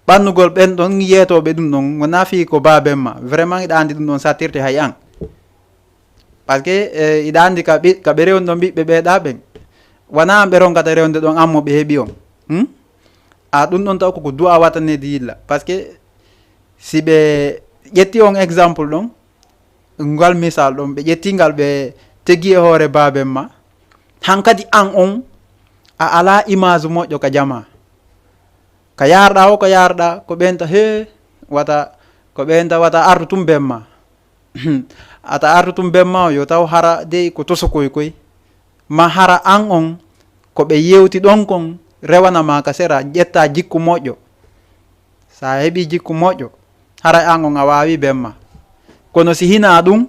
Ɓannugol ɓen ɗon yeetooɓe ɗum ɗon, wonaa fii ko baaben ma. Vraiment, hiɗa andi ɗum ɗon sattirte hay an. Parce que, eh, hiɗa andi ka ɓi-, ka ɓe rewni ɗon ɓiɓɓe ɓe ɗa ɓen. Wonaa an ɓe ronkata rewnude ɗon an mo ɓe heɓi on. Hmm? A ɗum ɗon taw koko du'a watanede yilla. Parce que si ɓe ƴetti on exemple ɗon, ngal misal ɗon, ɓe ƴetti ngal ɓe tegi e hoore baaben ma, hankadi an on, a alaa image moƴƴo ka jama. Ka yarɗa o, ka yarɗa, ko ɓen ta, he, wata, ko ɓen ta, wata artu tum ben ma. Ata artu tum ben ma o, yo taw hara dey ko tosokoy koy. Ma hara an on, ko ɓe yewti ɗon kon, rewana ma ka sera, ƴetta jikku moƴƴo. Sa heɓi jikku moƴƴo, haray an on a waawi ben ma. Kono si hinaa ɗum,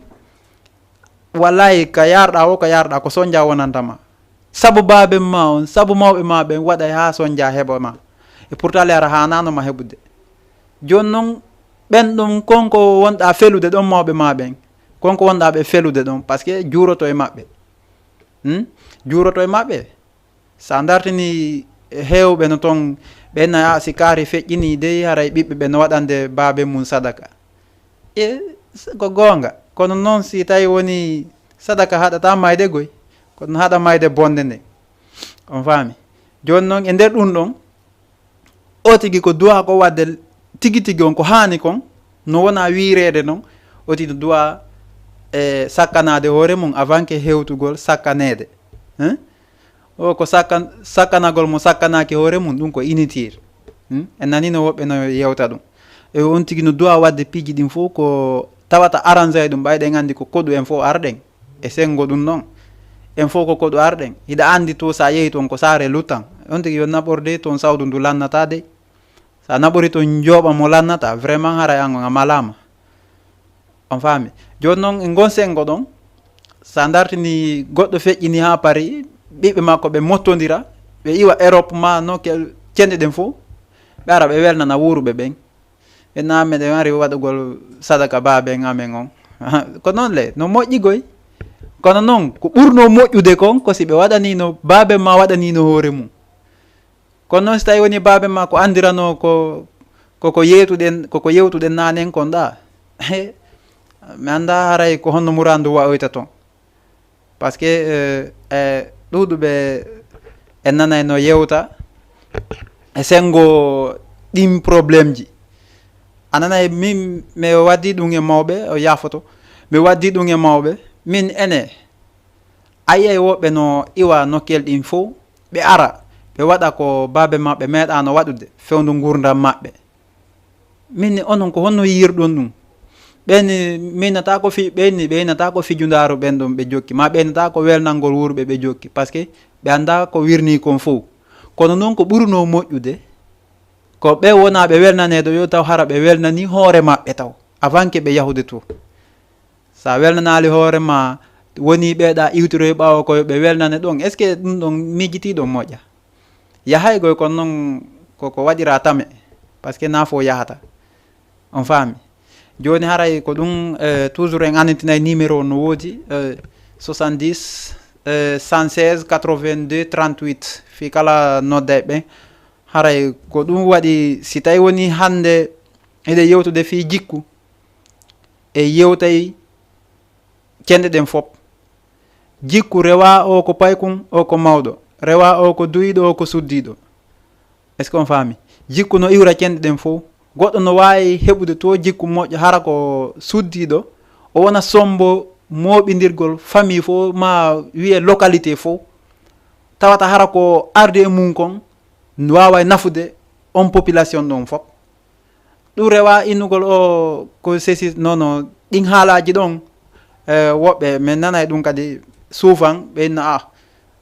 wallahi ka yarɗa o, ka yarɗa ko sonja wonanta ma. Sabu baaben ma on, sabu mawɓe ma ɓen waɗay haa sonja heɓa ma. E pourtant le ara haanano ma heɓude. Jooni noon, ɓen ɗum kon ko wonɗa felude ɗon mawɓe ma ɓen. Kon ko wonɗaa ɓe felude ɗon, parce que juuroto e maɓɓe. Hmm? Juuroto e maɓɓe. Sa dartini heewɓe no ton, ɓe na, "A, si kaari feƴƴini dey, haray ɓiɓɓe ɓe no waɗande baabe mum sadaka." E, s-, ko goonga. Kono noon, si tawi woni sadaka haɗata mayde goy, kono haɗa mayde bonde nde. On faami? Jooni noon, e nder ɗum ɗon, o tigi ko duwa ko waɗde tigi tigi on, ko haani kon, no wona wiireede noon, o tigi no duwa, e, sakkanaade hoore mum avant que hewtugol sakkaneede. Hein? O ko sakkan-, sakkanagol mo sakkanaaki hoore mum, ɗum ko inutile. Hmm? En nanii no woɓɓe no yewta ɗum. E on tigi no duwa waɗde piiji ɗin fof ko tawata arrangé ɗum, ɓay ɗen anndi ko koɗu en fof arɗen. E senngo ɗum noon. En fof ko koɗu arɗen. Hiɗa anndi to sa yehi toon ko saare luttan. On tigi yo naɓorde toon sawdu ndu lannata de. Sa naɓori toon njooɓa mo lannata, vraiment haray an on a malaama. On faami? Jooni noon, e ngon senngo ɗon, sa dartini goɗɗo feƴƴini haa Paris, ɓiɓɓe makko ɓe mottondira, ɓe iwa Europe ma no ke-, cenɗe ɗen fof, ɓe ara ɓe welnana wuuruɓe ɓen. Ɓe na meɗen ari waɗugol sadaka baaben amen on. Ko noon le, no moƴƴi goy. Kono noon, ko ɓurnoo moƴƴude kon, ko si ɓe waɗaniino, baaben ma waɗaniino hoore mum. Kono noon, si tawi woni baabe ma ko anndiranoo ko, ko, ko yewtuɗen, ko, ko yewtuɗen naanen kon ɗa, mi annda haray ko honno murandu waɗoyta toon. Parce que, eh, eh, ɗuuɗuɓe en nanay no yewta e senngo ɗin problème ji. A nanay min, mi waddi ɗum e mawɓe, o yaafoto, mi waddi ɗum e mawɓe, min ene, a yiyay woɓɓe no iwa nokkel ɗin fof, ɓe ara, ɓe waɗa ko baabe maɓɓe meeɗaano waɗude, fewndo nguurndam maɓɓe. Min ni onon ko honno yiyirɗon ɗum? Ɓen ni miinata ko fi-, ɓen ni ɓeynata ko fijundaaru ɓen ɗon ɓe jokki, ma ɓeynata ko welnangol wuurɓe ɓe jokki, parce que ɓe annda ko wirnii kon fof. Kono noon ko ɓurunoo moƴƴude, ko ɓe wonaa ɓe welnaneede yo taw hara ɓe welnanii hoore maɓɓe taw, avant que ɓe yahude to. Sa welnanaali hoore ma, woni ɓeeɗa iwtiroye ɓaawo ko yo ɓe welnane ɗon. Est-ce que ɗum ɗon miijitiiɗo moƴƴa? Yahay goy, kono noon ko, ko waɗira tame, parce que na fof yahata. On faami? Jooni haray ko ɗum, eh, toujours en annitinay numéro no woodi, eh, soixante-dix, eh, cent seize, quatre-vingt-deux, trente-huit. Fii kala nodday ɓe. Haray ko ɗum waɗi, si tawi woni hannde eɗen yewtude fii jikku, e yewtay cenɗe ɗen fof. Jikku rewa o ko paykun, o ko mawɗo. Rewa o ko duyiɗo, o ko suddiɗo. Est-ce que on faami? Jikku no iwra cenɗe ɗen fof. Goɗɗo no waawi heɓude to jikku moƴƴo, hara ko suddiɗo, o wona sombo mooɓindirgol famille fof, ma wiye localité fof. Tawata hara ko arde e mum kon, no waawa nafude on population ɗon fof. Ɗum rewa innugol o ko ceci, non, non, ɗin haalaaji ɗon, eh, woɓɓe min nanay ɗum kadi souvent, ɓe inna, "Ah,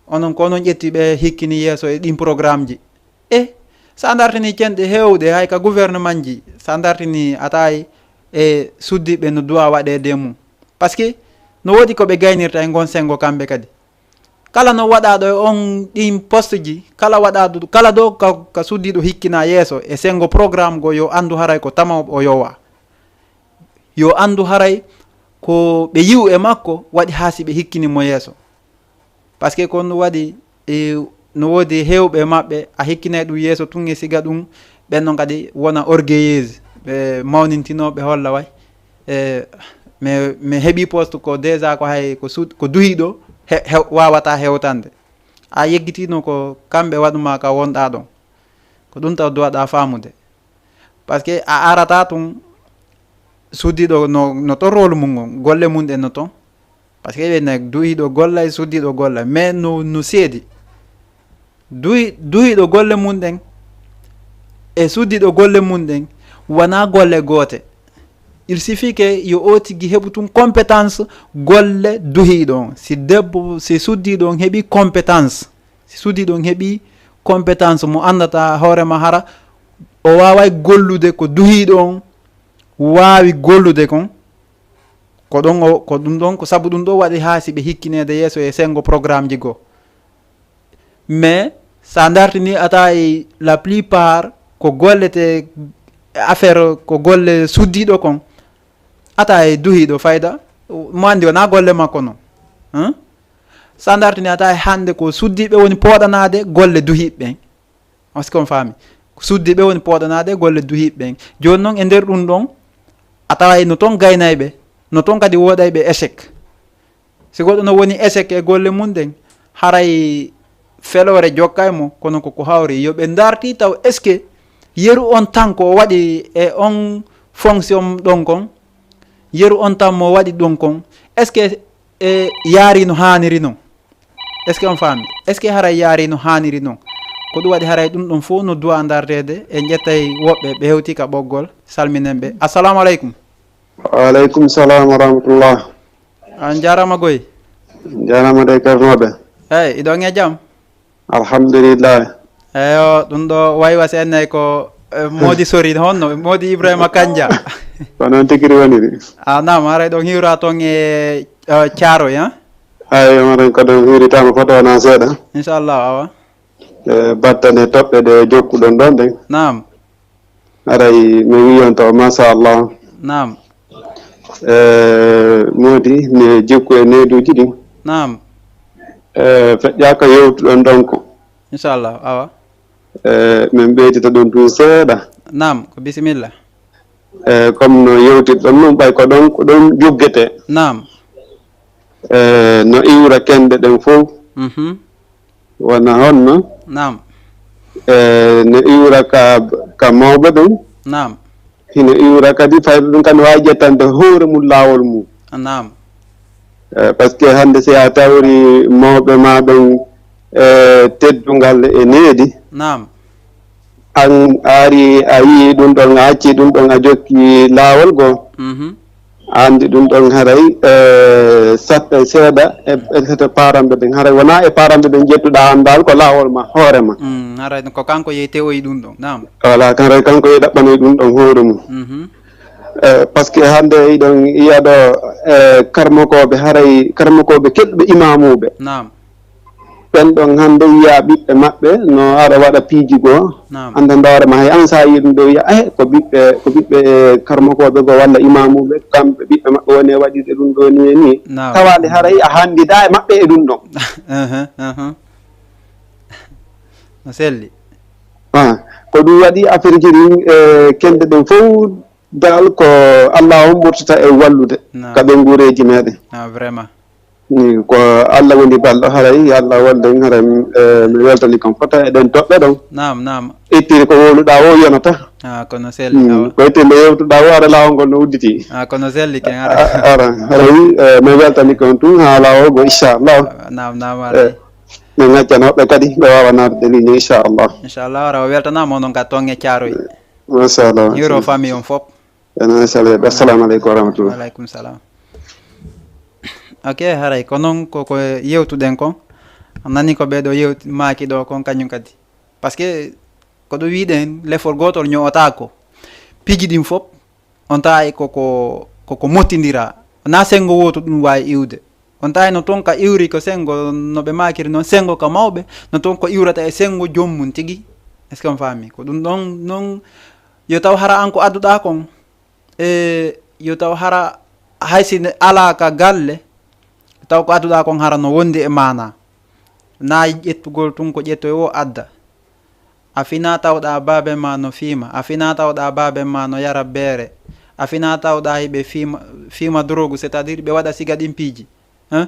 onon ko onon ƴetti ɓe hikkini yeeso e ɗin programme ji." E sa dartini cenɗe heewɗe, hay ka gouvernement ji, sa dartini a tawi e suddiɓe no duwa waɗeede e mum. Parce que no woodi ko ɓe gaynirta e ngon senngo kamɓe kadi. Kala no waɗaaɗo e on ɗin poste ji, kala waɗaaɗo, kala ɗo ka, ka suddiiɗo hikkina yeeso e senngo programme go, yo anndu haray ko tama o yowa. Yo anndu haray ko ɓe yi'u e makko waɗi haa si ɓe hikkini mo yeeso. Parce que ko ɗum waɗi, e, no woodi heewɓe maɓɓe, a hikkinay ɗum yeeso tun e siga ɗum, ɓen non kadi wona orgueilleuse, ɓe mawnintinoo, ɓe holla way. E, mi, mi heɓi poste ko déjà ko hay ko sud-, ko duhiiɗo he-, he-, waawata hewtande. A yeggitiino ko kamɓe waɗu ma ka wonɗaa ɗon. Ko ɗum taw duwaɗaa faamude. Parce que a arata tun suddiiɗo no, no ton rôle mum ngon, golle mum ɗen no ton. Parce que ɓe na duhiiɗo golla e suddiiɗo golla, mais no, no seedi. Duhi-, duhiiɗo golle mum ɗen e suddiiɗo golle mum ɗen wona golle goote. Il suffit que yo o tigi heɓu tun compétence golle duhiiɗo on. Si debbo, si suddiiɗo on heɓi compétence, si suddiiɗo on heɓi compétence mo anndata hoore ma hara o waaway gollude ko duhiiɗo on waawi gollude kon, ko ɗon o, ko ɗum ɗon, ko sabu ɗum ɗo waɗi haa si ɓe hikkineede yeeso e senngo programme ji goo. Mais sa dartini a tawi la plupart ko gollete affaire, ko golle suddiiɗo kon, a tawi duhiiɗo fayda, Mo anndi wonaa golle makko non. Hein? Sa ndartini a tawi hannde ko suddiiɓe woni pooɗanaade golle duhiiɓe ɓen. Est-ce qu'on faami? Ko suddiiɓe woni pooɗanaade golle duhiiɓe ɓen. Jooni non e nder ɗum ɗon, a taway no ton gaynayɓe, no ton kadi woodayɓe échec. Si goɗɗo no woni échec e golle mum ɗen, haray feloore jokkay mo, kono ko ko hawri. Yo ɓe ndarti taw est-ce que yeru on tan ko o waɗi e on fonction ɗon kon, yeru on tan mo waɗi ɗon kon, est-ce que e yaari no haaniri non? Est-ce que on faami? Est-ce que haray yaari no haaniri non? Ko ɗum waɗi haray ɗum ɗon fof no duwa ndarteede, en ƴettay woɓɓe ɓe hewti ka ɓoggol, salminen ɓe. Assalamu aleykum. Wa aleykum salam wa rahmatullah. On njaaraama goy. Njaaraama de, karnooɓe. Hey, iɗon e jam? Alhamdulillah. Eyo, ɗum ɗo waywa seennay ko, eh, moodi sori honno, moodi Ibrahima Kanja. Ko noon tigi woniri. Ah, naam, haray ɗon hiwra ton e, eh, Caaroy, ha? Ay, oɗon ko ɗon hiwritaama foto wonaa seeɗa. Inchallah, awa. Eh, battane toɓɓe ɗe jokkuɗon ɗon ɗen. Naam. Haray mi wiyon to, machallah. Naam. Eh, moodi ne jikku e needuuji ɗin. Naam. Eh, feƴƴaaka yewtuɗon ɗon ko. Inchallah, awa. Eh, min ɓeydita ɗum tun seeɗa. Naam, ko bisimilla. Eh, comme no yewtiɗon ɗum, ɓay ko ɗon, ko ɗon juggete. Naam. Eh, no iwra kenɗe ɗen fof. Mhm. Wona honno? Naam. Eh, no iwra ka, ka mawɓe ɓen. Naam. Hino iwra kadi fayda ɗum kan waawi ƴettande hoore mum laawol mum. Naam. Eh, parce que hannde si a tawri mawɓe ma ɓen, eh, teddungal e needi. Naam. An a ari a yii ɗum ɗon, a acci ɗum ɗon, a jokki laawol goo. Mhm. A anndi ɗum ɗon haray, eh, satte seeɗa e, e satte paranɓe ɓen. Haray wonaa e paranɓe ɓen ƴettuɗaa anndal, ko laawol ma, hoore ma. Mm, haray ko kanko yehi tewoyi ɗum ɗon. Naam. Voilà, haray kanko yehi ɗaɓɓanoyi ɗum ɗon hoore mum. Mhm. Eh, parce que hannde iɗon yiya ɗo, eh, karmokooɓe, haray karmokooɓe keɓɓe imaamuuɓe. Naam. Ɓen ɗon hannde yiya ɓiɓɓe maɓɓe no ara waɗa piiji goo. Naam. Annda ndoore ma hay an sa yii ɗum ɗo wiya, "Eh, ko ɓiɓɓe, ko ɓiɓɓe, eh, karmokooɓe goo walla imaamuuɓe, kamɓe ɓiɓɓe maɓɓe woni e waɗirde ɗum ɗo ni e ni." Naam. Tawa nde haray a hanndidaa e maɓɓe e ɗum ɗon. Ahan, ahan. No selli. Ah, ko ɗum waɗi affaire ji ɗin, eh, kenɗe ɗen fof dal ko Allah on ɓurtata e wallude. Naam. Ka ɓe nguureeji meɗen. Ah, vraiment. Ni ko Allah woni balɗo, haray yo Allah wallu en, haray, eh, mi weltani kon fota e ɗen toɓɓe ɗon. Naam, naam. Ittiri ko wowluɗaa o yonata. Ah, kono selli, mm, awa. Ko ittiri nde yewtuɗaa o, ara laawol ngol no udditi. Ah, kono selli ken, ara. A-, ara, haray, eh, mi weltani kon tun haa laawol ngol, inchallah. Ah, naam, naam, eh, aray. Mi ŋaccanoɓe kadi, ɓe waawa naatde ligne, inchallah. Inchallah, ara o weltanaama onon ka toŋŋe Caaroy. Machallah. Hiwro famille on fop. Ene sale. Assalamu aleykum wa rahmatullah. Wa aleykum salam. Ok, haray ko noon ko, ko yewtuɗen kon. A nani ko ɓeɗo yewti, maaki ɗo kon kañum kadi. Parce que ko ɗo wiɗen, lefol gotol ño'otaako. Piiji ɗin fop, on tawi ko, ko, ko, ko mottindira. Na sengo woto ɗum wawi iwde. On tawi no toon ka iwri ko sengo, no ɓe makiri noon, sengo ka mawɓe, no toon ko iwrata e sengo joom mum tigi. Est-ce que on faami? Ko ɗum ɗon noon, yo taw hara an ko adduɗa kon, e yo taw hara hay si ne alaa ka galle, taw ko adduɗa kon hara no wondi e maana. Na ƴettugol tun ko ƴettoy o adda. A fina tawɗa baaben ma no fiima, a fina tawɗa baaben ma no yara beere, a fina tawɗa hiɓe fiima, fiima drogue, c'est-à-dire ɓe waɗa siga ɗin piiji. Hein?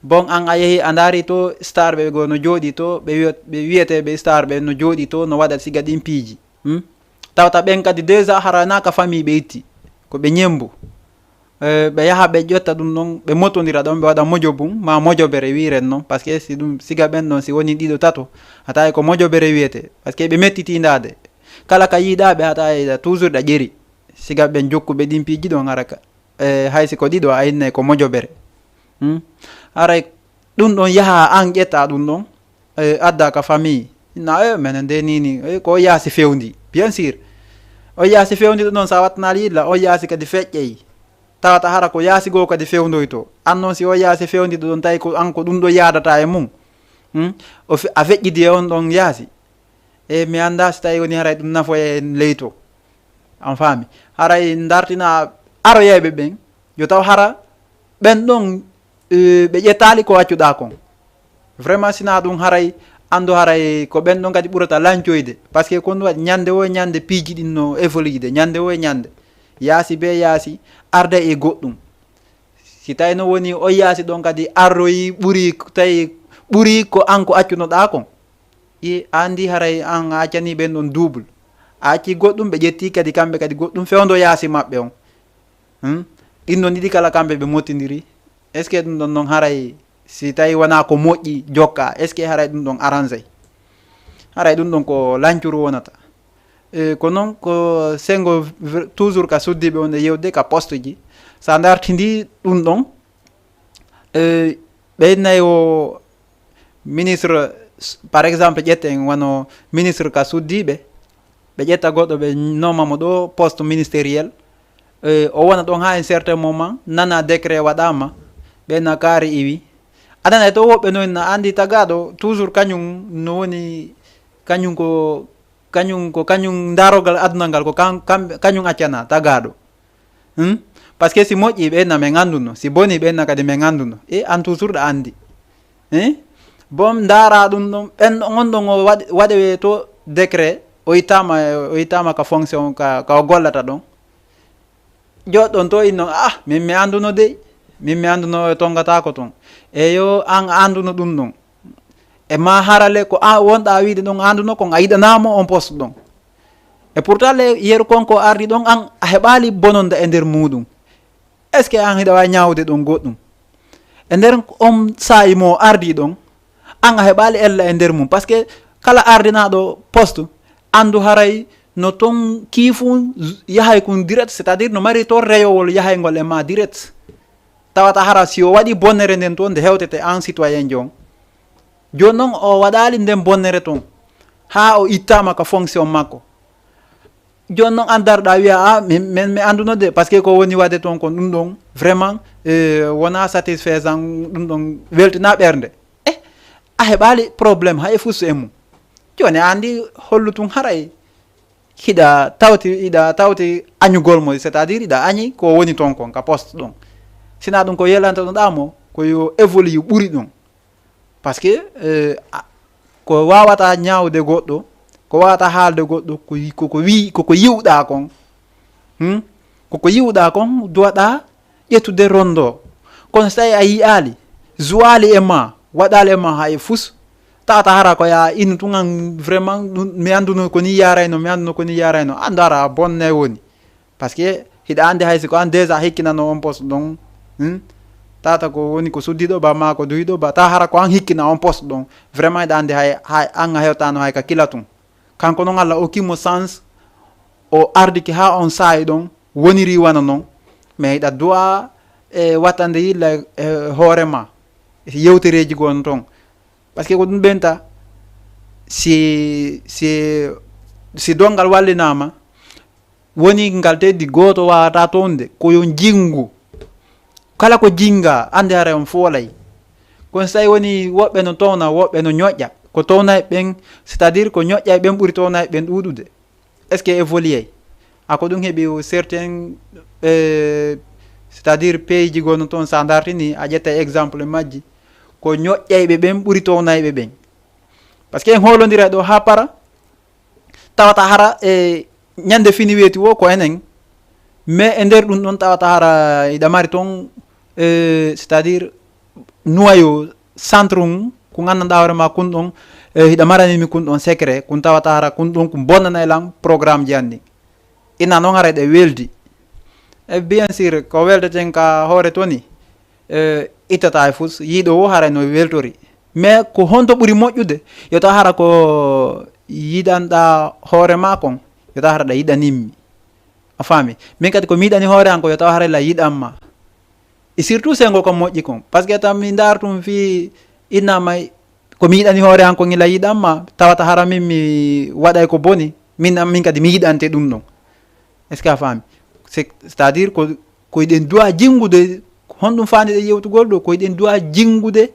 Bon, an a yehi a ndaari to star ɓe go no jooɗi to, ɓe wiyo-, ɓe wiyeteeɓe star ɓe no jooɗi to, no waɗa siga ɗin piiji. Hmm? Tawta ɓen kadi déjà hara na ka famille ɓe itti, ko ɓe ñembu. Eh, ɓe yaha ɓe ƴetta ɗum ɗon, ɓe motondira ɗon, ɓe waɗa mojo bum, ma mojobere wiren non, parce que si ɗum siga ɓen ɗon, si woni ɗiɗo tato, a tawi ko mojobere wiyete, parce que ɓe mettiti ndaade. Kala ka yiɗa ɓe, a tawi toujours ɗa ƴeri. Siga ɓen jokkuɓe ɗin piiji ɗon hara ka, eh, hay si ko ɗiɗo a innay ko mojobere. Hmm? Haray ɗum ɗon yaha an ƴetta ɗum ɗon, eh, adda ka famille. Na, eh, menen de ni ni, eh, ko yaasi fewndi. Bien sûr. O yaasi fewndi ɗum ɗon sa wattanali yilla, o yaasi kadi feƴƴey. Tawata hara ko yaasi goo kadi fewndoyto. An noon si o yaasi fewndi ɗum ɗon tawi ko an ko ɗum ɗo yaadata e mum. Hmm? O fe-, a feƴƴidi e on ɗon yaasi. E mi annda si tawi woni haray ɗum nafoya en leyto. An faami. Haray dartina aroyayɓe ɓen. Yo taw hara ɓen ɗon, eh, ɓe ƴettaali ko accuɗaa kon. Vraiment, sina ɗum haray, anndu haray ko ɓen ɗon kadi ɓurata lancoyde. Parce que kon waɗi ñande o e ñande piiji ɗin no évoluide, ñande o e ñande. Yaasi be yaasi, arda e goɗɗum. Si tawi no woni o yaasi ɗon kadi arroyi ɓuri, tawi ɓuri ko an ko accunoɗaa kon. I anndi haray an a accani ɓen ɗon double. A acci goɗɗum, ɓe ƴetti kadi kamɓe kadi goɗɗum fewndo yaasi maɓɓe on. Hmm? Ɗin non ɗiɗi kala kamɓe ɓe mottindiri. Est-ce que ɗum ɗon non haray si tawi wonaa ko moƴƴi jokka, est-ce que haray ɗum ɗon arrangé? Haray ɗum ɗon ko lancuru wonata. E, ko noon ko sengo vr-, toujours ka suddiiɓe on e yewde ka poste ji. So a dartindi ɗum ɗon, e, ɓe nayi o ministre, s-, par exemple, ƴetten wano ministre ka suddiiɓe, ɓe ƴetta goɗɗo ɓe nooma mo ɗo poste ministériel, e, o wona ɗon haa un certain moment, nana décret waɗaama, ɓe na kaari iwi. Aɗa nana to woɓɓe noon na anndi tagaaɗo toujours kañum no woni, kañum ko, kañum ko, kañum ndarogal aduna ngal ko kan-, kam-, kañum accana tagaaɗo. Hmm? Parce que si moƴƴi ɓe na men annduno, si boni ɓe na kadi men annduno. E an toujours ɗa anndi. Eh? Bon, ndaara ɗum ɗon, ɓen on ɗon o waɗ-, waɗe to décret, o ittama, o ittama ka fonction ka, ka o gollata ɗon. Joɗɗon to inno, "Ah, min mi annduno dey, min mi annduno o tongataako ton." Eyo, an a annduno ɗum ɗon. E ma harale ko a wonɗa wiide ɗon, a annduno kon, a yiɗanamo on poste ɗon. E pourtant le yeru kon ko ardi ɗon, an a heɓali bononda e nder muɗum. Est-ce que an hiɗa wawi ñaawude ɗon goɗɗum? E nder on saa'i mo ardi ɗon, an a heɓali ella e nder mum. Parce que kala ardinaɗo poste, andu haray no ton kiifu yahay kun direct, c'est-à-dire no mari ton reyowol yahay ngol e ma direct. Tawata hara si o waɗi bonnere nden ton nde hewtete an citoyen jon. Joni non o waɗali nden bonnere ton. Ha o ittama ka fonction makko. Joni non an darɗa wiya, "Ah, min, min mi annduno de, parce que ko woni waɗde toon kon ɗum ɗon, vraiment, eh, wona satisfaisant, ɗum ɗon weltina ɓernde." Eh, a heɓali problème hay e fustu e mum. Joni a anndi hollu tun haray hiɗa tawti, hiɗa tawti añugol mo, c'est-à-dire hiɗa añi ko woni toon kon ka poste ɗon. Sina ɗum ko yelantoɗa mo, ko yo évolue ɓuri ɗum. Parce que, eh, a, ko wawata ñaawde goɗɗo, ko wawata haalde goɗɗo, ko yi-, ko, ko wi-, ko, ko yiwɗa kon. Hmm? Ko, ko yiwɗa kon, duwaɗa ƴettude rondo. Kono so tawi a yiyaali, zuwaali e ma, waɗaali e ma hay fus, tawata hara ko ya inu tun an vraiment, ɗum, mi annduno ko ni yarayno, mi annduno ko ni yarayno. Andu hara bonne woni. Parce que hiɗa anndi hay si ko an déjà hikkinano on poste ɗon, hmm? Tata ko woni ko suddiɗo ba ma ko duwiɗo ba, ta hara ko an hikkina on poste ɗon. Vraiment hiɗa anndi hay, hay an a hewtano hay ka kila tun. Kanko non Allah okkimo chance, o ardiki ha on saa'i ɗon, woniri wano non. Mais hiɗa du'a e wattande yilla e hoore ma, e yewtereji gon ton. Parce que ko ɗum ɓenta, si, si, si dongal wallinama, woni ngal teddi gooto wawata townde, ko yo jingu. Kala ko jinga, ande hara on foolay. Kono so tawi woni woɓɓe no towna, woɓɓe no ñoƴƴa, ko townay ɓen, c'est-à-dire ko ñoƴƴay ɓen ɓuri townay ɓen ɗuuɗude. Est-ce que évolué? A ko ɗum heɓi o certain, euh, c'est-à-dire pays ji gonno toon, sa dartini, a ƴetta exemple majji, ko ñoƴƴayɓe ɓen ɓuri townayɓe ɓen. Parce que en hoolondira ɗo ha para, tawata hara e ñande fini weeti wo ko enen, mais e nder ɗum ɗon tawata hara iɗa mari toon, euh, c'est-à-dire noyau, centre um, ko gandanɗa hoore ma kun ɗon, euh, hiɗa maranimi kun ɗon secret, kun tawata hara kun ɗon kun bonnanay lan programme ji anni. Ina noon hara ɗe weldi. E bien sûr, ko weldeten ka hoore to ni, euh, ittata e fus, yiɗo wo hara no weltori. Mais ko honto ɓuri moƴƴude? Yo taw hara ko yiɗanɗa hoore ma kon, yo taw hara ɗa yiɗanimmi. A faami? Min kadi ko mi yiɗani hoore an ko yo taw hara la yiɗan ma. E surtout sengo ko moƴƴi kon. Parce que tan mi ndaar tum fii innama ko mi yiɗani hoore an kon ila yiɗan ma, tawata hara min mi waɗay ko boni, min, min kadi mi yiɗante ɗum ɗon. Est-ce que a faami? C'est, c'est-à-dire ko, ko eɗen duwa jingude, honɗum faandiɗen yewtugol ɗo? Ko eɗen duwa jingude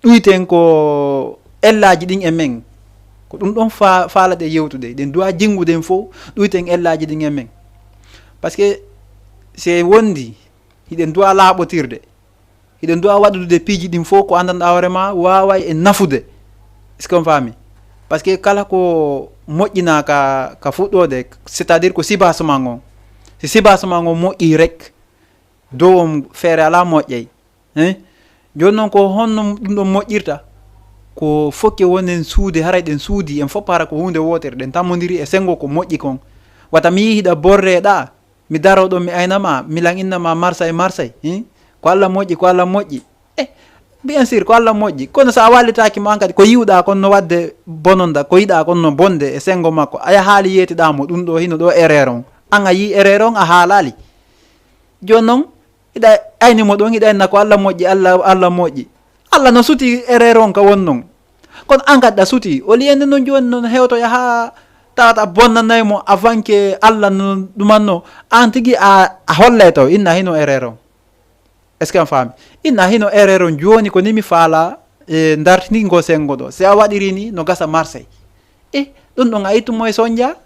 ɗuyten ko ellaji ɗin e men. Ko ɗum ɗon fa-, faalaɗen yewtude. Eɗen duwa jingude en fof, ɗuyten ellaji ɗin e men. Parce que c'est wondi, hiɗen duwa laaɓotirde. Hiɗen duwa waɗude piiji ɗin fof ko anndanɗaa hoore ma waaway e nafude. Est-ce que on faami? Parce que kala ko moƴƴinaa ka, ka fuɗɗoode, c'est-à-dire ko sibasement ngon. Si sibasement ngon moƴƴi rek, dow on feere alaa moƴƴay. Hein? Jooni noon ko honno ɗum ɗon moƴƴirta? Ko fokke wonen suude, haray ɗen suudi, en fof hara ko huunde wootere, ɗen tammondiri e senngo ko moƴƴi kon. Wata mi yihi ɗa borre ɗa, mi daro ɗon, mi ayna ma, mi lan inna ma marsay, marsay, hein? Ko Alla moƴƴi, ko Alla moƴƴi. Eh, bien sûr, ko Alla moƴƴi. Kono so a wallitaaki mo an kadi, ko yiwɗaa kon no waɗde bononda, ko yiɗaa kon no bonde e senngo makko. A yahaali yeetiɗaa mo ɗum ɗo, hino ɗo erreur on. An a yii erreur on, a haalaali. Jooni noon, hiɗa ayni mo ɗon, hiɗa inna ko Alla moƴƴi, Alla, Alla moƴƴi. Alla no suti erreur on ka won non. Kono an kadi ɗa suti, o liyande noon jooni noon hewtoya haa tawata bonnanay mo avant que Alla no ɗumanno. An tigi a, a hollay taw, inna hino erreur on. Est-ce que on faami? Inna hino erreur on jooni ko ni mi faala, e, dartini ngo senngo ɗo. Si a waɗiri ni, no gasa marsay. E, ɗum ɗon a ittu mo e sonja?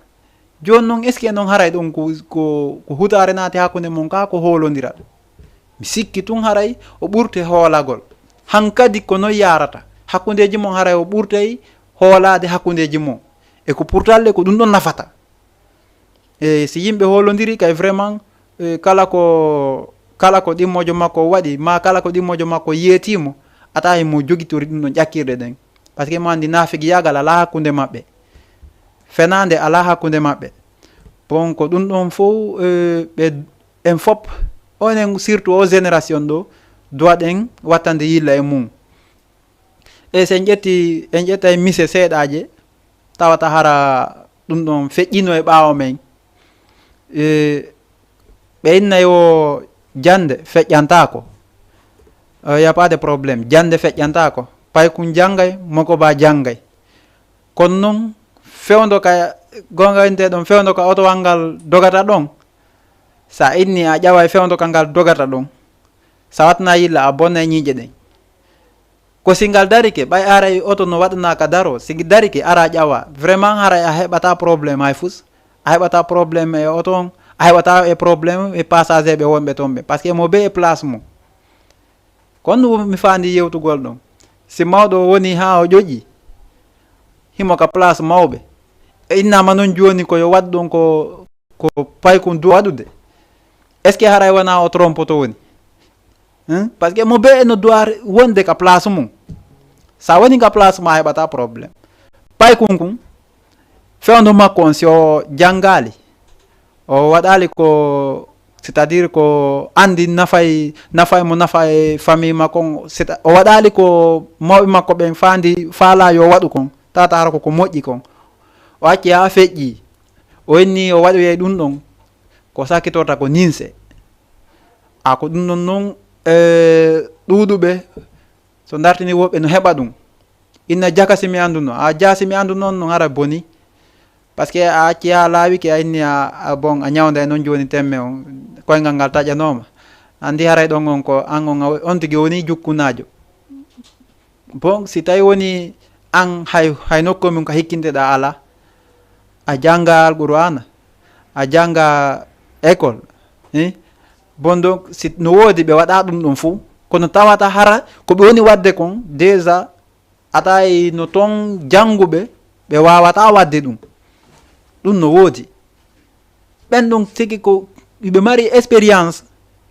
Jooni noon, est-ce que noon haray ɗum ko, ko, ko hutaare naati hakkunde mon ka, ko hoolondira? Mi sikki tun haray o ɓurte hoolagol. Hankadi ko noon yaarata. Hakkundeeji mon haray o ɓurtay hoolaade hakkundeeji mon. E ko purtalle ko ɗum ɗon nafata. E si yimɓe hoolondiri kay vraiment, e, kala ko, kala ko ɗimmoojo makko waɗi, ma kala ko ɗimmoojo makko yeetimo, a tawi mo jogitori ɗum ɗon ƴakkirɗe ɗen. Parce que mo anndi naafigiyaagal alaa hakkunde maɓɓe. Fenaande alaa hakkunde maɓɓe. Bon, ko ɗum ɗon fof, e, ɓe, en fop, onen surtout o génération ɗo, doit ɗen wattande yilla e mum. E so en ƴetti, en ƴettay mise seeɗaaje, tawata hara ɗum ɗon feƴƴino e ɓaawo men. E, ɓe innay o jannde feƴƴantaako. Euh, y a pas de problème. Jannde feƴƴantaako. Paykun janngay, moko ba janngay. Kono noon, fewndo ka, goonga innde ɗon, fewndo ka otowal ngal dogata ɗon. Sa inni a ƴaway fewndo ka ngal dogata ɗon. Sa watna yilla a bonnay ñiiƴe ɗen. Ko si ngal darike, ɓay aray oto no waɗanaa ka daro, si darike, ara ƴawa. Vraiment, haray a heɓata problème hay fus. A heɓata problème e oto on, a heɓata e problème e passager ɓe wonɓe toon ɓe. Parce que mo be e place mum. Kono mi faandi yewtugol ɗon. Si mawɗo woni haa o ƴoƴi, himo ka place mawɓe. E innaama noon jooni ko yo waɗ ɗon ko, ko paykun du waɗude. Est-ce que haray wona o trompoto woni? Hein? Parce que mo be no doit wonde ka place mum. Sa woni ka place ma, a heɓata problème. Paykun kun, fewndo makko on, si o janngaali, o waɗaali ko, c'est-à-dire ko anndi nafay, nafay mo, nafay famille makko on, c'est-à-, o waɗaali ko mawɓe makko ɓen faandi, faala yo waɗu kon, tata hara ko ko moƴƴi kon. O acci haa feƴƴi, o inni o waɗoyay ɗum ɗon, ko sakkitorta ko ninse. A ko ɗum ɗon non, e, ɗuuɗuɓe, so dartini woɓɓe no heɓa ɗum. Inna jaka si mi annduno, a jaa si mi annduno on, no hara boni. Parce que a acci haa laawike, a inni a, a bon, a ñawnda e noon jooni temme on, koyngal ngal taƴanooma. Anndi haray ɗon on ko an on, a, on tigi woni jukkunaajo. Bon, si tawi woni an hay, hay nokku mum ka hikkinteɗaa alaa, a jannga Alqur'aana, a jannga école, eh? Bon, donc, si no woodi ɓe waɗa ɗum ɗon fof, kono tawata hara ko ɓe woni waɗde kon, déjà, a tawi no toon jannguɓe, ɓe waawata waɗde ɗum. Ɗum no woodi. Ɓen ɗon tigi ko hiɓe mari expérience,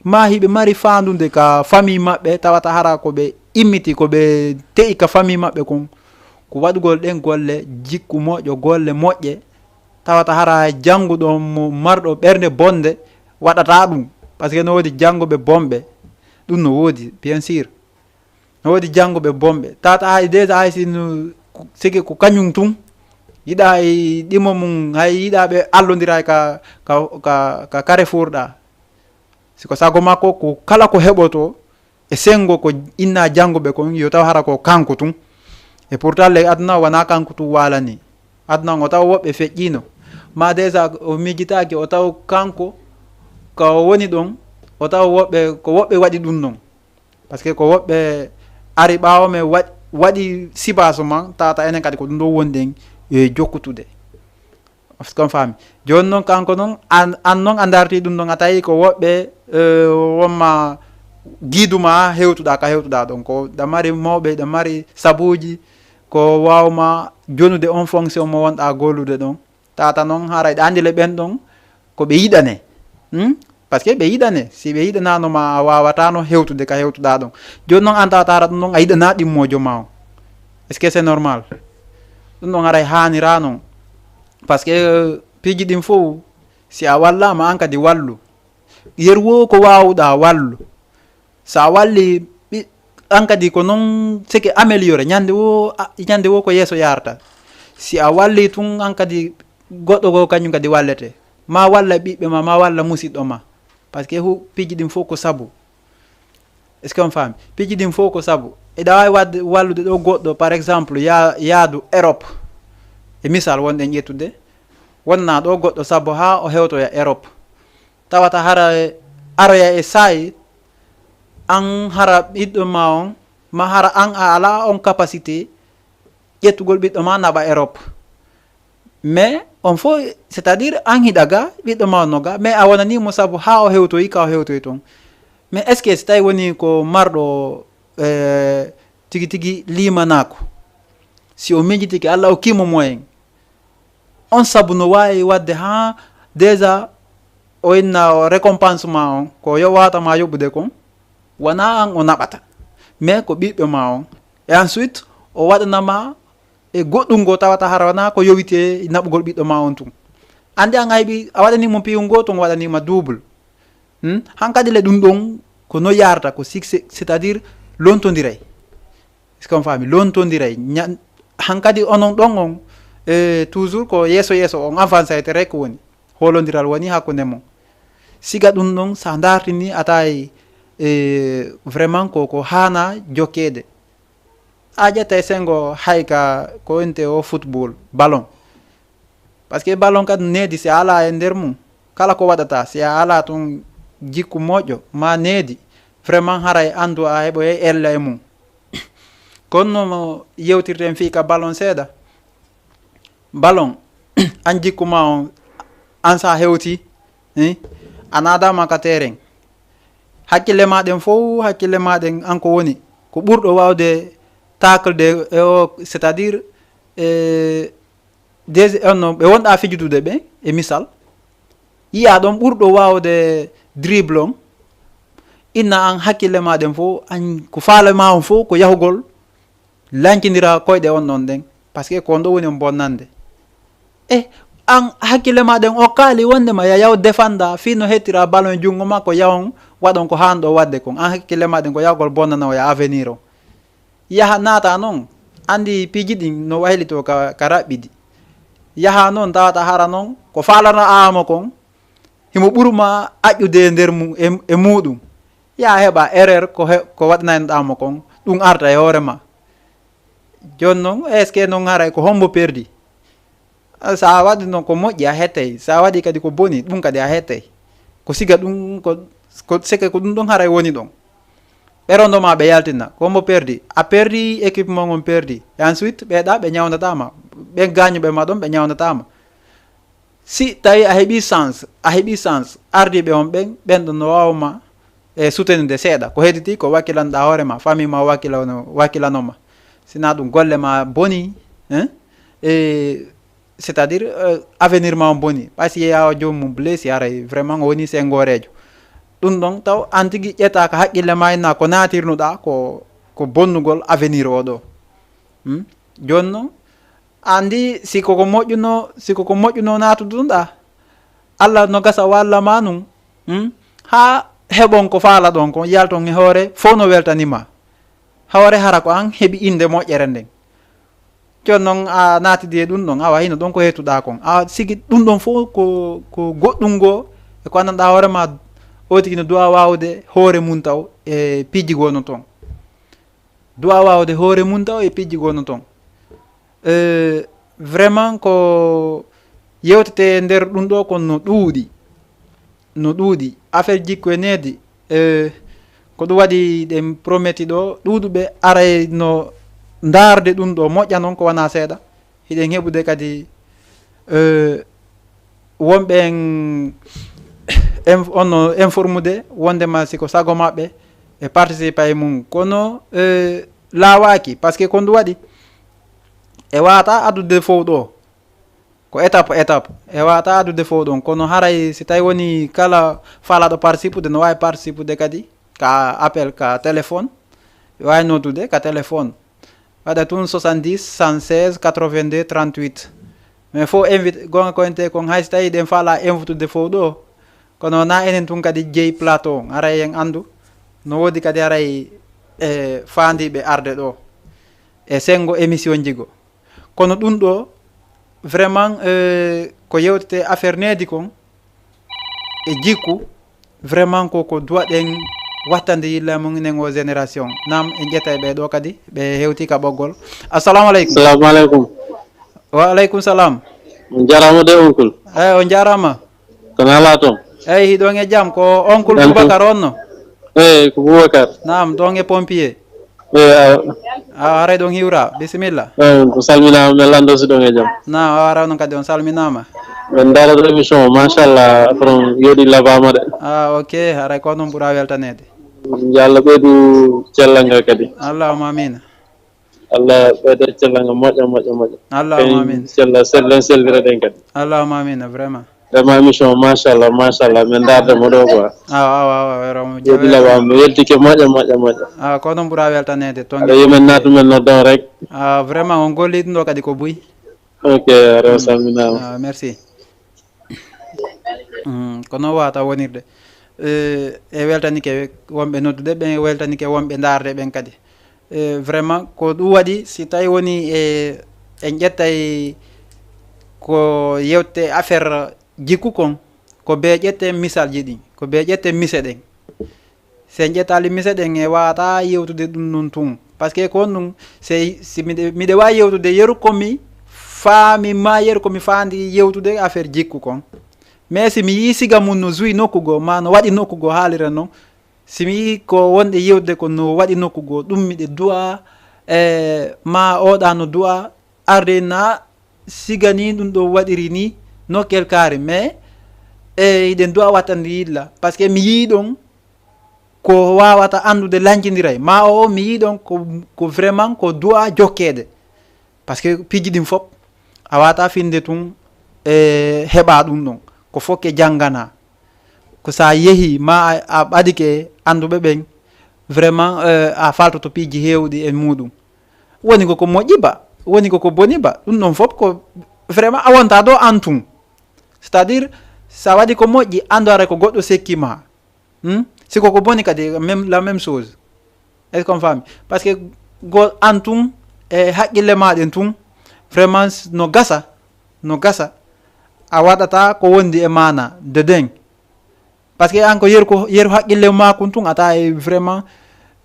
ma hiɓe mari faandude ka famille maɓɓe, tawata hara ko ɓe immiti, ko ɓe te'i ka famille maɓɓe kon, ko waɗugol ɗen golle, jikku moƴƴo, golle moƴƴe, tawata hara jannguɗo mo marɗo ɓernde bonde waɗata ɗum. Parce que no woodi jannguɓe bonɓe, ɗum no woodi, bien sûr. No woodi jannguɓe bonɓe. Tata hay déjà hay si no sike ko kañum tun. Yiɗa e ɗimo mum, hay yiɗa ɓe allondira ka, ka, ka, ka carrefour ɗa. Si ko sago makko, ko kala ko heɓoto e senngo ko inna jannguɓe kon, yo taw hara ko kanko tun. E pourtant le aduna wona kanko tun waalani. Aduna on o taw woɓɓe feƴƴino. Ma déjà o miijitaaki, o taw kanko ko woni ɗon, o taw woɓɓe, ko woɓɓe waɗi ɗum non. Parce que ko woɓɓe ari ɓaawo men waɗ-, waɗi sibaaso man, tawata enen kadi ko ɗum ɗo wonɗen, e, jokkutude. Est-ce qu'on faami? Jooni noon kanko noon, an, an noon a darti ɗum ɗon, a tawi ko woɓɓe, e, wonma giiduma hewtuɗa ka hewtuɗa ɗon, ko ɗa mari mawɓe, ɗa mari sabuuji, ko waawma jonude on fonction mo wonɗa gollude ɗon. Tata noon haray ɗa anndi le ɓen ɗon ko ɓe yiɗane. Hmm? Parce que ɓe yiɗane, si ɓe yiɗanano ma a wawatano hewtude ka hewtuɗa ɗon. Joni noon an tawata hara ɗum ɗon a yiɗana ɗimmojo ma on. Est-ce que c'est normal? Ɗum ɗon haray haanira noon. Parce que piiji ɗin fof, si a wallama an kadi wallu. Yeru wo ko wawuɗa wallu. Sa walli ɓi- an kadi ko noon seke amélioré ñande wo a- ñande wo ko yeeso yarata. Si a walli tun an kadi goɗɗo goo kañum kadi wallete, ma walla ɓiɓɓe ma ma walla musiɗɗo ma. Parce que hu piiji ɗin fof ko sabu. Est-ce que on faami? Piiji ɗin fof ko sabu. Eɗa wawi wadde wallude ɗo goɗɗo par exemple ya- yaadu Europe, e misal wonɗen ƴettude, wonna ɗo goɗɗo sabu ha o hewtoya Europe. Tawata hara aroya e saayi an hara ɓiɗɗo ma on, ma hara an a ala on capacité ƴettugol ɓiɗɗo ma naɓa Europe. Mais on fof, c'est à dire an hiɗa ga ɓiɗɗo ma on no ga, mais a wonani mo sabu ha o hewtoyi ka o hewtoyi toon. Mais est-ce que si tawi woni ko marɗo eh, tigi tigi limanako, si o miijitike Allah okkimo moyen, on sabu no wawi wadde ha déjà o inna o récompense ma on ko yo wawata ma yoɓude kon, wona an o naɓata, mais ko ɓiɓɓe ma on. Et ensuite o waɗanama e goɗɗum ngo tawata hara wona ko yowite naɓugol ɓiɗɗo ma on tun. Andi an a heɓi a waɗanimo piyum ngo tun, waɗanima double. Hmm? Hankadi le ɗum ɗon ko no yarata ko succès, c'est-à-dire lontondiray. Est-ce qu'on faami? Lontondiray. Ña- hankadi onon ɗon on, eh, toujours ko yeeso yeeso on avancé te rek woni holondiral woni hakkunde mon. Siga ɗum ɗon sa dartini atay, eh, vraiment ko ko hana jokkede. A ƴetta e sengo hayka ko ente o football ballon. Parce que ballon kadi needi si a ala e nder mum, kala ko waɗata si a ala tun jikku moƴƴo ma needi, vraiment haray andu a heɓoye ella e mum. Kono no yewtirten fii ka ballon seeɗa. Ballon an jikku ma on, an sa hewti, eh, a naadama ka terrain, hakkille ma ɗen fof, hakkille ma ɗen an ko woni ko ɓurɗo wawde tacle de e o, c'est-à-dire, eh, des on no ɓe wonɗa fijudude ɓe e misal, yiya ɗon ɓurɗo wawde dribble on, inna an hakkille ma ɗen fof an ko faale ma on fof ko yahugol lancindira koyɗe on ɗon ɗen, parce que ko on ɗo woni on bonnande. E an hakkille ma ɗen okkaali wondema ya yaw defanda fii no hettira ballon e junngo makko, yawon waɗon ko haan ɗo waɗde kon. An hakkille ma ɗen ko yawgol bonnana o ya avenir o. Yaha naata noon, anndi piiji ɗin no waylitoo ka, ka raɓɓiɗi. Yaha noon tawata hara noon ko faalanoɗaa mo kon, himo ɓuruma aƴƴude e nder mum, e, e muuɗum. Yaha heɓa erreur ko he, ko waɗanaynoɗaa mo kon, ɗum arta e hoore ma. Jooni noon, est-ce que noon haray ko hombo perdi? Ah, so a waɗi noon ko moƴƴi, a hettay. So a waɗi kadi ko boni, ɗum kadi a hettay. Ko siga ɗum, ko, ko seke ko ɗum ɗon haray woni ɗon. Ɓe rondo ma, ɓe yaltina. Ko hombo perdi? A perdi, équipe mon on perdi. Et ensuite, ɓeeɗa, ɓe ñawndataa ma. Ɓe gaañuɓe ma ɗon, ɓe ñawndataa ma. Si tawi a heɓi chance, a heɓi chance, ardiiɓe on ɓen, ɓen ɗon no waawa ma, e, soutenir seeɗa. Ko hedditi ko wakkilanɗa hoore ma, famille ma wakkilano, wakkilano ma. Sina ɗum golle ma boni, hein? E, c'est-à-dire, euh, avenir ma on boni. Parce que yawa joomum blessi haray vraiment o woni sengoreejo. Ɗum ɗon taw an tigi ƴettaka haqqille ma inna ko naatirnuɗa ko, ko bonnugol avenir o ɗo. Hmm? Jooni noon, anndi si koko moƴƴuno, si koko moƴƴuno naatuduɗa, Allah no gasa walla ma nun, hmm? Haa heɓon ko faalaɗon kon, yalton e hoore, fof no weltanima. Hoore hara ko an heɓi innde moƴƴere nden. Jooni noon a naatidi e ɗum ɗon, awa hino ɗon ko heettuɗaa kon. A sigi ɗum ɗon fof ko, ko goɗɗum ngo, e ko anndanɗaa hoore ma, o tigi no duwa waawude hoore mum taw e piiji goo no toon. Duwa waawude hoore mum taw e piiji goo no toon. Eh, vraiment ko yewtete e nder ɗum ɗo kon no ɗuuɗi. No ɗuuɗi. Affaire jikku e needi, eh, ko ɗum waɗi ɗen prometi ɗo, ɗuuɗuɓe aray no ndaarde ɗum ɗo moƴƴa noon ko wona seeɗa. Hiɗen heɓude kadi, eh, wonɓe en, en, on no informude wondema si ko sago maɓɓe, e participe e mum, kono e laawaaki, parce que ko ndu waɗi e waata addude fof ɗo. Ko étape étape, e waata addude fof ɗon, kono haray si tawi woni kala faalaaɗo participude no waawi participude kadi ka appel ka téléphone, waawi noddude ka téléphone, waɗa tun soixante-dix, cent seize, quatre-vingt-deux, trente-huit. Mais fof invite gonga ko ente kon, hay si tawi ɗen faala invitude fof ɗo, kono na enen tun kadi jeyi plateau on, haray en anndu no woodi kadi haray e faandiiɓe arde ɗo e senngo émission ji goo. Kono ɗum ɗo vraiment, eh, ko yewtete affaire needi kon e jikku, vraiment ko ko duwaɗen wattande yilla mum enen o génération. Nam en ƴetta e ɓee ɗo kadi ɓe hewti ka ɓoggol. Assalamu aleykum. Assalamu aleykum. Wa aleykum salam. On jarama de, oncle. Eyi, on jarama. Kono ala toon? Eyi, hiɗon e jam. Ko oncle Boubacar on no? Eyi, ko Boubacar. Naam, ɗon e pompier. Eyi, awa. Awa, haray ɗon hiwra. Bisimilla. Eyi, on salminaama, men lanndo si ɗon e jam. Naam, awa, haray onon kadi on salminaama. Men ndaarata émission o, machallah, affaire on yooɗi labaama de. Ah, ok, haray ko noon ɓura weltaneede. Yo Allah ɓeydu cellal ngal kadi. Allahumma amiin. Allah ɓeyda cellal ngal moƴƴa, moƴƴa, moƴƴa. Allahumma amiin. Inchallah, sellen, sellira ɗen kadi. Allahumma amiin, vraiment. Vraiment émission, machallah, machallah. Min ndaarde mo ɗo quoi. Awa, awa, awa, vraiment. Jooɗi laɓa, mi weltike moƴƴa, moƴƴa, moƴƴa. Ah, ko noon ɓura weltaneede. Toon aɗa yimen naatu men noddon rek. Ah, vraiment, on golli ɗum ɗo kadi ko buy. Ok, aɗa salminaama. Ah, merci. Mm, ko noon wata wonirde. Eh, e weltanike wonɓe noddude ɓen, e weltanike wonɓe ndaarde ɓen kadi. Eh, vraiment, ko ɗum waɗi, si tawi woni e, en ƴettay ko yewte affaire jikku kon, ko be ƴette misalji ɗin, ko be ƴette mise ɗen. Si en ƴettaali mise ɗen, e wata yewtude ɗum ɗum tun. Parce que ko on ɗum, si, si miɗe, miɗe waawi yewtude yeru ko mi faami ma yeru ko mi faandi yewtude affaire jikku kon. Mais si mi yii siga mum no juwi nokku goo, ma no waɗi nokku goo haalira noon, si mi yii ko wonɗe yewtude ko no waɗi nokku goo, ɗum miɗe du'a, e ma oɗa no du'a, arde na siga ni ɗum ɗo waɗiri ni, nokkel kaari. Mais, e, hiɗen du'a wattande yilla. Parce que mi yii ɗon ko wawata anndude lancindiray. Ma o, mi yii ɗon ko, ko vraiment ko du'a jokkeede. Parce que piiji ɗin fof, a wata finde tun, e, heɓa ɗum ɗon. Ko fof ke janngana. Ko sa yehi, ma a, a ɓadike annduɓe ɓen, vraiment, e, a faltoto piiji heewɗi e muɗum. Woni ko ko moƴƴi ba, woni ko ko boni ba. Ɗum ɗon fof ko vraiment a wonta ɗo an tun. C'est-à-dire, sa waɗi ko moƴƴi, anndu haray ko goɗɗo sekki ma. Hmm? Si ko ko boni kadi, même, la même chose. Est-ce qu'on faami? Parce que go an tun, e haqqille ma ɗen tun, vraiment no gasa, no gasa, a waɗata ko wondi e maana, de den. Parce que an ko yeru ko, yeru haqqille makko tun, a tawa e vraiment,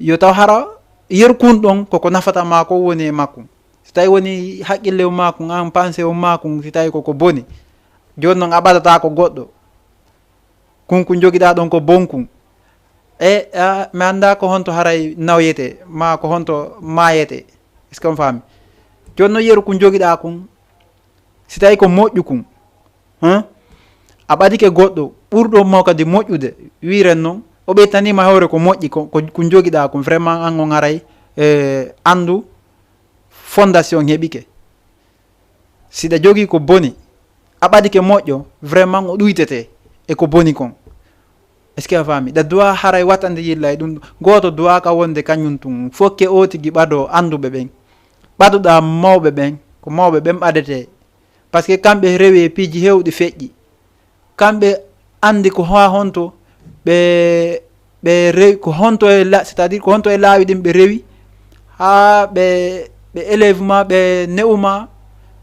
yo taw hara yeru kun ɗon, koko nafata ma ko woni e makko. Si tawi woni haqqille makko, an pensée o makko, si tawi koko boni, jooni noon a ɓadata ko goɗɗo. Kun kun jogiɗa ɗon ko bon kun. E, a, mi annda ko honto haray nawyete, ma ko honto maayete. Est-ce que on faami? Jooni noon yeru kun jogiɗa kun, si tawi ko moƴƴu kun, hein? A ɓadike goɗɗo ɓurɗo mo kadi moƴƴude, wiren noon, o ɓeytanima hewre ko moƴƴi, ko, ko, ko jogiɗa kun, vraiment an on haray, e, anndu fondation heɓike. Si ɗa jogii ko boni, a ɓadike moƴƴo, vraiment o ɗuytete e ko boni kon. Est-ce que a faami? Ɗa duwa haray wattande yilla e ɗum. Gooto duwaaka wonde kañum tun. Fokke o tigi ɓado annduɓe ɓen. Ɓadoɗaa mawɓe ɓen, ko mawɓe ɓen ɓadetee. Parce que kamɓe rewi e piiji heewɗi feƴƴi. Kamɓe anndi ko haa honto ɓe, ɓe rewi, ko honto e la-, c'est-à-dire ko honto e laawi ɗin ɓe rewi, haa ɓe, ɓe élève ma, ɓe ne'u ma,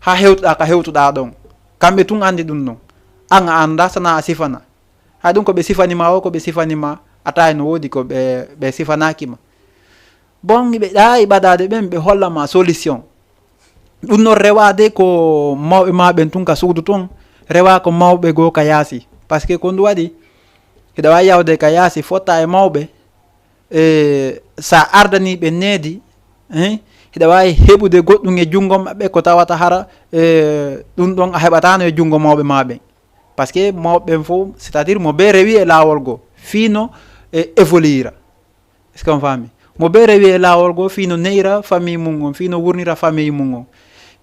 haa hewtuɗaa ka hewtuɗaa ɗon. Kamɓe tun anndi ɗum ɗon. An a anndaa, sana a sifana. Hay ɗum ko ɓe sifani ma o, ko ɓe sifani ma, a tawi no woodi ko ɓe, ɓe sifanaaki ma. Bon, ɓe ɗaayi ɓadaade ɓen, ɓe holla ma solution. Ɗum noon rewaade ko mawɓe ma ɓen tun ka suudu tun, rewa ko mawɓe goo ka yaasi. Parce que ko ndu waɗi, hiɗa waawi yawde ka yaasi, fotta e mawɓe, e, sa ardani ɓe needi, hein, hiɗa waawi heɓude goɗɗum e junngo maɓɓe ko tawata hara, e, ɗum ɗon a heɓataano e junngo mawɓe ma ɓen. Parce que mawɓe ɓen fof, c'est-à-dire mo ɓe rewi e laawol goo, fii no, e, évoluera. Est-ce que on faami? Mo bee rewi e laawol goo fii no ne'ira famille mum on, fii no wurnira famille mum on.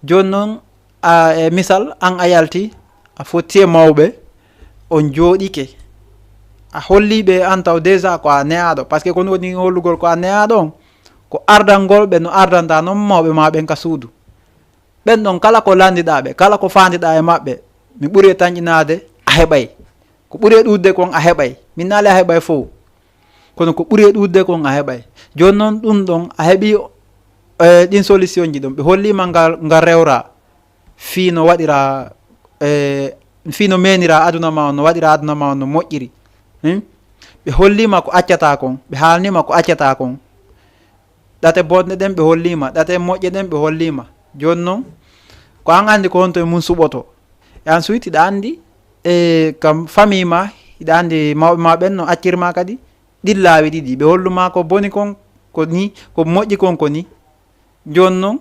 Jooni non, a, e misal, an a yalti, a fotti e mawɓe, on jooɗike. A holli ɓe an taw déjà ko a ne'aaɗo. Parce que ko woni hollugol ko a ne'aaɗo on, ko ardangol ɓe no ardanta non mawɓe maa ɓen ka suudu. Ɓen ɗon kala ko lanndiɗaa ɓe, kala ko faandiɗaa e maɓɓe, mi ɓuri e tanƴinaade, a heɓay. Ko ɓuri e ɗuuɗude kon, a heɓay. Min naali a heɓay fow. Kono ko ɓuri e ɗuuɗude kon, a heɓay. Jooni non ɗun ɗon, a heɓii, eh, ɗin solution ji ɗon. Ɓe holliima ngal, ngal rewraa. Fii no waɗiraa, eh, fii no meeniraa aduna maa on, no waɗiraa aduna maa on no moƴƴiri. Hmm? Ɓe holliima ko accataa kon, ɓe haalniima ko accataa kon. Ɗate bonɗe ɗen ɓe holliima, ɗate moƴƴe ɗen ɓe holliima. Jooni non, ko an anndi ko honto e mun suɓoto. E ensuite, hiɗa anndi, e kam famille maa, hiɗa anndi mawɓe maa ɓen no accir maa kadi, ɗin laawi ɗiɗi. Ɓe hollu maa ko boni kon, ko ni, ko moƴƴi kon, ko ni. Jooni non,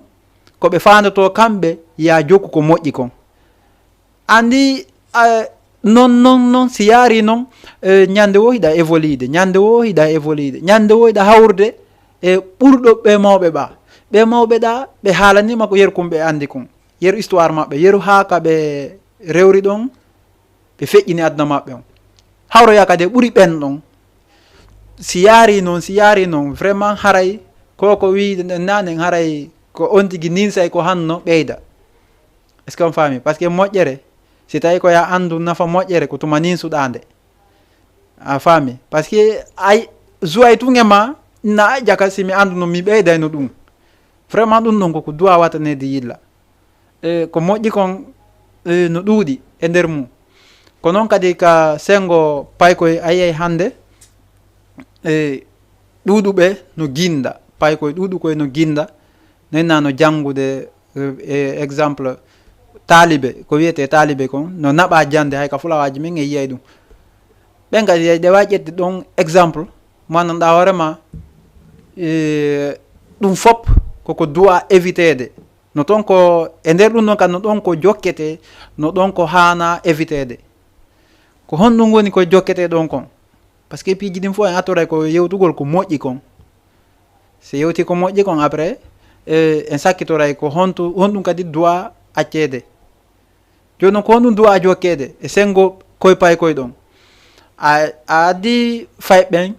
ko ɓe faandotoo kamɓe, yaa jokku ko moƴƴi kon. Anndi, a, non, non, non, si yaarii non, eh, ñannde woo hiɗa évoluide, ñannde woo hiɗa évoluide, ñannde woo hiɗa hawrude e ɓurɗo ɓe mawɓe ɓaa. Ɓe mawɓe ɗaa, ɓe haalaniima ko yeru kon ɓe anndi kon. Yeru histoire maɓɓe, yeru haa ka ɓe rewri ɗon, ɓe feƴƴini aduna maɓɓe on. Hawroyaa kadi e ɓuri ɓen ɗon. Si yaarii non, si yaarii non, vraiment haray ko ko wiide nden nanen haray ko on tigi ninsay ko hanno ɓeyda. Est-ce que on faami? Parce que moƴƴere, si tawi ko yaa anndu nafa moƴƴere, ko tuma ninsuɗaa nde. A faami? Parce que ay, zuway tun e ma, na ay jaka si mi annduno mi ɓeydayno ɗum. Vraiment ɗum ɗon ko ko duwa wataneede yilla. E, ko moƴƴi kon, e, no ɗuuɗi e nder mum. Ko noon kadi ka senngo paykoy a yiyay hannde, e, ɗuuɗuɓe no ginnda, paykoy ɗuuɗukoy no ginnda, nenna no janngude, e, e, exemple, taalibe, ko wiyetee taalibe kon, no naɓa jannde hay ka fulawaaji men e yiyay ɗum. Ɓen kadi ɗe waawi ƴettude ɗon exemple, mo anndanɗaa hoore ma, e, ɗum fop koko duwa éviteede. No ɗon ko, e nder ɗum ɗon kadi, no ɗon ko jokketee, no ɗon ko haanaa éviteede. Ko honɗum woni ko jokketee ɗon kon? Parce que piiji ɗin fof en attoray ko yewtugol ko moƴƴi kon. Si yewti ko moƴƴi kon, après, e, en sakkitoray ko hontu-, honɗum kadi duwa acceede. Jooni noon, ko honɗum duwa jokkeede e senngo koy pay koy ɗon? A, a addi fay ɓen,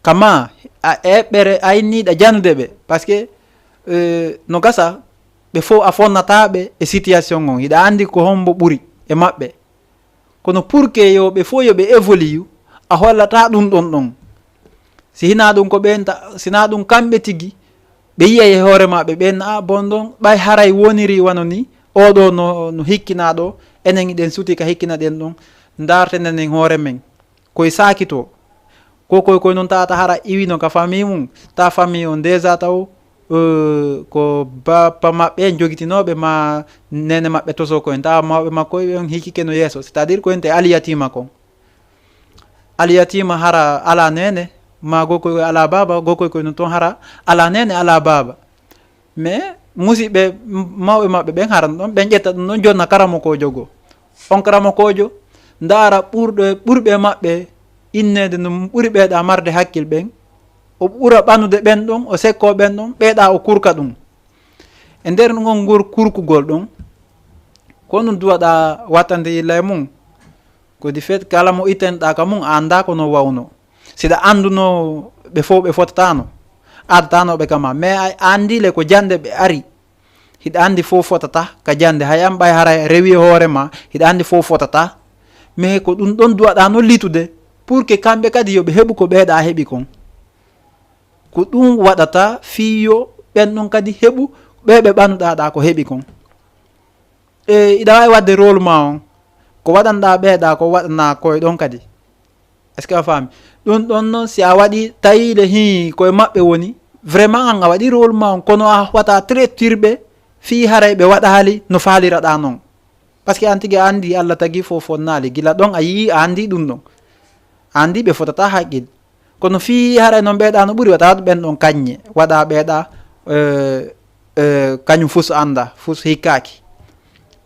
kama, a eɓɓere, a inniiɗa janude ɓe, parce que, euh, no gasa, ɓe fof a fonnataa ɓe e situation on, hiɗa anndi ko hombo ɓuri e maɓɓe. Kono pour que yo ɓe fof yo ɓe évolue, a hollataa ɗum ɗon ɗon. Si hinaa ɗum ko ɓen ta-, si hinaa ɗum kamɓe tigi, ɓe yiya e hoore maɓɓe ɓen, "Ah, bon ɗon, ɓay haray woniri wano ni, oɗo no, no hikkinaa ɗo, enen hiɗen suti ka hikkina ɗen ɗon, ndaarten enen hoore men." Koye saakitoo. Ko koye koye noon tawata hara iwino ka famille mum, ta famille on déjà taw, euh, ko bappa maɓɓe en jogitinooɓe ma nene maɓɓe toso ko en, tawa mawɓe makko ɓe on hikkike no yeeso, c'est-à-dire ko en te alyatima kon. Alyatima hara ala nene, ma gokkoy koy ala baaba, gokkoy koy no toon hara ala nene, ala baaba. Mais musiɓɓe m-, mawɓe maɓɓe ɓen hara ɗon, ɓen ƴetta ɗum ɗon jonna karamokoojo goo. On karamokoojo ndaara ɓurɗo, ɓurɓe maɓɓe inneede no ɓuri ɓeeɗa marde hakkil ɓen, o ɓura ɓanude ɓen ɗon, o sekko ɓen ɗon, ɓeeɗa o kurka ɗum. E nder ngol ngol kurkugol ɗon, ko ɗum duwaɗa wattande yilla e mum, ko du fait kala mo ittanɗa ka mum, a anndaa ko no wawno. Siɗa anndunoo ɓe fof ɓe fotataano, adatano ɓe kama, mais a anndii le ko jannde ɓe ari, hiɗa anndi fof fotata ka jannde, hay an ɓay hara rewi e hoore ma, hiɗa anndi fof fotata. Mais ko ɗum ɗon duwaɗa no litude, pour que kamɓe kadi yo ɓe heɓu ko ɓeeɗa heɓi kon. Ko ɗum waɗata fii yo ɓen ɗon kadi heɓu ɓe ɓe ɓanuɗa ɗa ko heɓi kon. E, iɗa waawi waɗde rôle ma on, ko waɗanɗa ɓeeɗa ko waɗana koye ɗon kadi. Est-ce que a faami? Ɗum ɗon noon, si a waɗi tawiile hii koye maɓɓe woni, vraiment an a waɗi rôle ma on, kono a wata traitirɓe fii haray ɓe waɗaali no faaliraɗa noon. Parce que an tigi a anndi Allah tagi fof fonnaali, gila ɗon a yii, a anndi ɗum ɗon. A anndi ɓe fotata haqqil. Kono fii haray noon ɓeeɗa no ɓuri wata ɓen ɗon kaññe, waɗa ɓeeɗa, eh, eh, kañum fus annda, fus hikkaaki.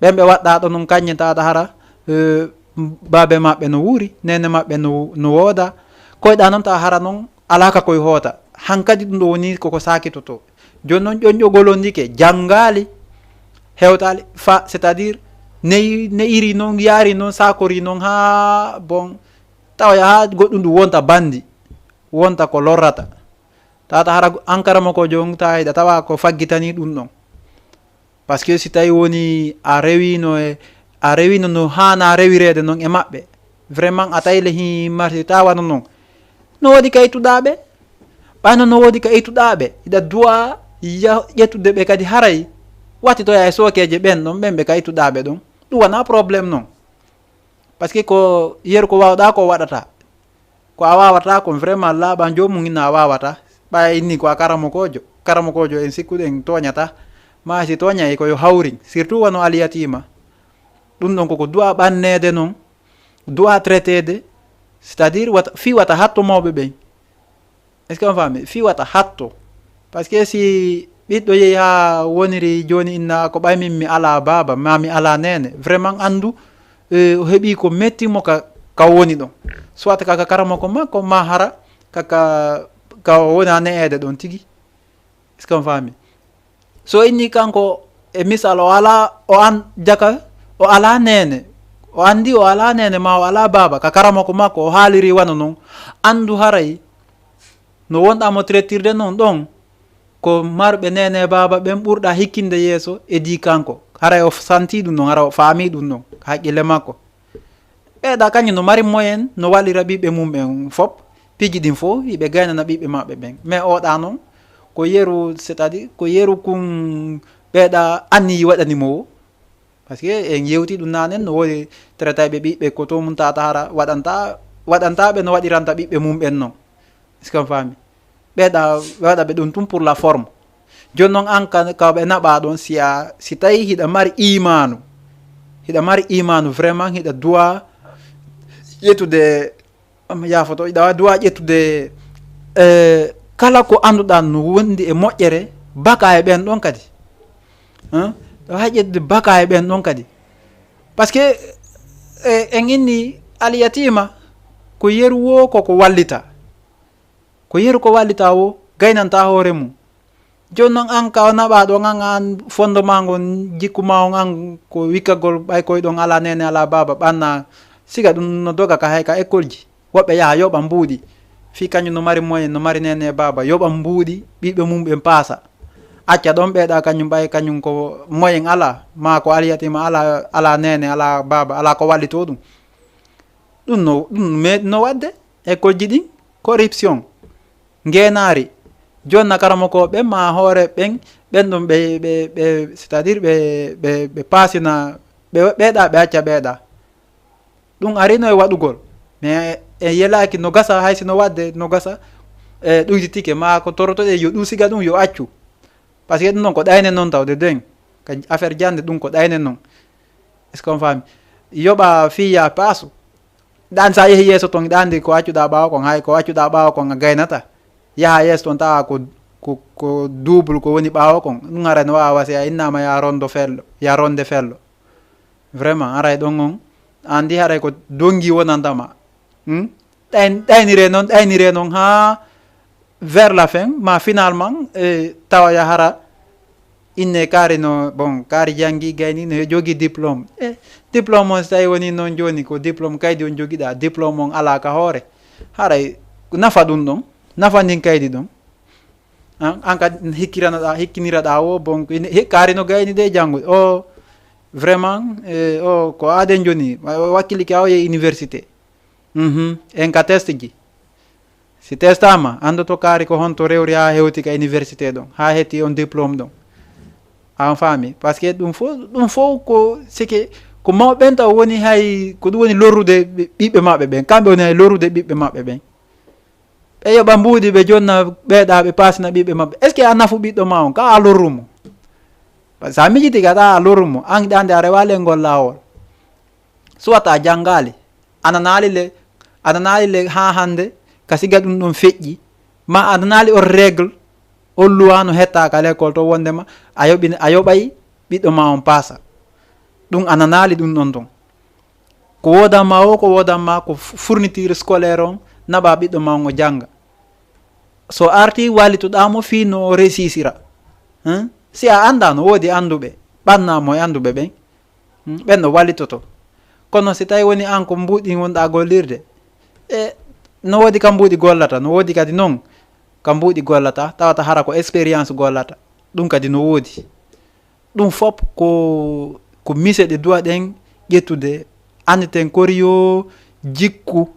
Ɓen ɓe waɗɗa ɗo noon kaññe tawata hara, eh, baabe maɓɓe no wuuri, nene maɓɓe no, no wooda. Koyɗa noon tawa hara noon Alaa ka koye hoota. Hankadi ɗum ɗo woni koko saakitoto. Jooni noon ƴoñƴogol on ndike, janngaali, hewtaali, fa, c'est-à-dire, neyi, neyiri noon, yaari noon, saakori noon, haa bon, tawa haa goɗɗum ɗum wonta banndi, wonta ko lorrata. Tata hara an karamokoojo on, ta hiɗa tawa ko faggitani ɗum ɗon. Parce que si tawi woni a rewino e, a rewino no haana rewireede noon e maɓɓe, vraiment a tawi le hi marsi ta wano noon. No woodi ka ittuɗaaɓe? Ɓayno no woodi ka ittuɗaaɓe, iɗa duwa ya-, ƴettude ɓe kadi haray wattitoya e sookeeje ɓen ɗon, ɓen ɓe ka ittuɗaaɓe ɗon. Ɗum wona problème noon. Parce que ko yeru ko waawɗa ko waɗata. Ko a waawata kon vraiment laaɓa joomum inna a waawata. Ɓaya inni ko a karamokoojo. Karamokoojo en sikkuɗen tooñata. Ma si tooñay ko yo hawrin. Surtout wano alyatima. Ɗum ɗon koko du'a ɓanneede noon. Du'a traiteede. C'est-à-dire wata, fii wata hatto mawɓe ɓen. Est-ce que on faami? Fii wata hatto. Parce que si ɓiɗɗo yehi haa woniri jooni inna ko ɓay min mi alaa baaba, ma mi alaa neene. Vraiment anndu, eh, o heɓi ko metti mo ka, ka woni ɗon. Soit ka, ka karamoko makko, ma hara ka, ka, ka wona ne'eede ɗon tigi. Est-ce que on faami? So inni kanko, e misal, o alaa, o an jaka, o alaa neene. O anndi o alaa neene, ma o alaa baaba, ka karamoko makko, o haaliri wano non. Anndu haray, no wonɗa mo traitirde non ɗon, ko marɓe neene baaba ɓen ɓurɗa hikkinde yeeso e di kanko. Haray o santi ɗum non, hara o faami ɗum non, ka haqqille makko. Ɓeeɗa kañum no mari moyen, no wallira ɓiɓɓe mum ɓen fop, piiji ɗin fof, hiɓe gaynana ɓiɓɓe maɓɓe ɓen. Mais oɗa non, ko yeru, c'est-à-dire, ko yeru kun ɓeeɗa anniyi waɗani mo o. Parce que en yewti ɗum nanen, no woodi traitayɓe ɓiɓɓe ko to mum tata hara waɗanta, waɗanta ɓe no waɗiranta ɓiɓɓe mum ɓen non. Est-ce que on faami? Ɓeeɗa, ɓe waɗa ɓe ɗum tun pour la forme. Jooni non an ka, ka ɓe naɓa ɗon, si a, si tawi hiɗa mari imanu, hiɗa mari imanu vraiment, hiɗa duwa ƴettude, am, yaafoto, hiɗa duwa ƴettude, eh, kala ko annduɗa no wondi e moƴƴere, baka e ɓen ɗon kadi. Hein? Ɗa wawi ƴettude baka e ɓen ɗon kadi. Parce que, eh, en inni alyatima ko yeru wo koko wallita. Ko yeru ko wallita wo, gaynanta hoore mum. Jooni non an ka o naɓa ɗon an, an fondement ngon jikku ma on an ko wikkagol ɓay koye ɗon ala nene, ala baba, ɓanna siga ɗum no doga ka hay ka école ji. Woɓɓe yaha yoɓa mbuuɗi. Fii kañum no mari moyen, no mari nene e baba, yoɓa mbuuɗi, ɓiɓɓe mum ɓen paasa. Acca ɗon ɓeeɗa kañum ɓay kañum ko moyen ala, ma ko alyatima ala, ala nene, ala baba, ala ko wallito ɗum. Ɗum no, ɗum meeɗi no waɗde. École ji ɗin, corruption, ngeenaari, jonna karamokooɓe ɓen ma hoore ɓen, ɓen ɗum ɓe, ɓe, ɓe, c'est-à-dire ɓe, ɓe, ɓe paasina, ɓe, ɓeeɗa, ɓe acca ɓeeɗa. Ɗum arino e waɗugol. Mais en yelaaki no gasa, hay si no waɗde, no gasa, e ɗuyditike, ma ko torotoɗe yo ɗum siga ɗum yo accu. Parce que ɗum ɗon ko ɗayne noon tawde den. Ka affaire jannde ɗum ko ɗayne noon. Est-ce qu'on faami? Yoɓa fiya paasu. Ɗan sa yehi yeeso ton, ɗan ndi ko accuɗa ɓaawo kon, hay ko accuɗa ɓaawo kon a gaynata. Yaha yeeso ton tawa ko, ko, ko double ko woni ɓaawo kon. Ɗum haray no wawa wasi a innama ya rondo fello, ya ronde fello. Vraiment, haray ɗon on, an ndi haray ko dongi wonantama. Hmm? Ɗayn-, ɗaynire noon, ɗaynire noon haa vers la fin, ma finalement, e, tawa yahara inne kaari no, bon, kaari janngi gayni no jogi diplôme. E, diplôme on so tawi woni noon jooni ko diplôme kaydi on jogiɗa, diplôme on ala ka hoore. Haray nafa ɗum ɗon, nafa ndin kaydi ɗon. An, an kadi hikkiranoɗa, hikkiniraɗa o, bon, ko ine, he, kaari no gayni de janngude. O, vraiment, e, o, ko aaden joni, wa-, wa-, wakkili ke a o yehi université. Mhm. En ka test ji. Si testama, anndoto kaari ko honto rewri haa hewti ka université ɗon, haa hetti on diplôme ɗon. An faami? Parce que ɗum fof, ɗum fof ko, c'est que ko mawɓe ɓen taw woni hay, ko ɗum woni lorrude ɓi-, ɓiɓɓe maɓɓe ɓen. Kamɓe woni hay lorrude ɓiɓɓe maɓɓe ɓen. Ɓe yoɓa mbuuɗi, ɓe jonna ɓeeɗa, ɓe paasina ɓiɓɓe maɓɓe. Est-ce que a nafu ɓiɗɗo ma on? Ka a lorru mo. Parce que sa miijiti ka ɗa a lorru mo, an ɗande a rewa lengol laawol. Soit a janngaali, a nanaali le, a nanaali le haa hannde, ka siga ɗum ɗon feƴƴi, ma a nanaali on règle, on loi no hetta ka l'école to wondema a yoɓi, a yoɓay ɓiɗɗo ma on paasa. Ɗum a nanaali ɗum ɗon ton. Ko woodan ma o, ko woodan ma ko f-, fourniture scolaire on, naɓa ɓiɗɗo ma on o jannga. So arti wallitoɗaa mo fii no o resisira. Hmm? Si a anndaa, no woodi annduɓe, ɓannaa mo e annduɓe ɓen. Hmm? Ɓen no wallitoto. Kono si tawi woni an ko mbuuɗi wonɗaa gollirde, e no woodi ka mbuuɗi gollata, no woodi kadi non ka mbuuɗi gollata, tawata hara ko expérience gollata. Ɗum kadi no woodi. Ɗum fop ko, ko mise ɗe duwa ɗen ƴettude. Annditen kori yo jikku,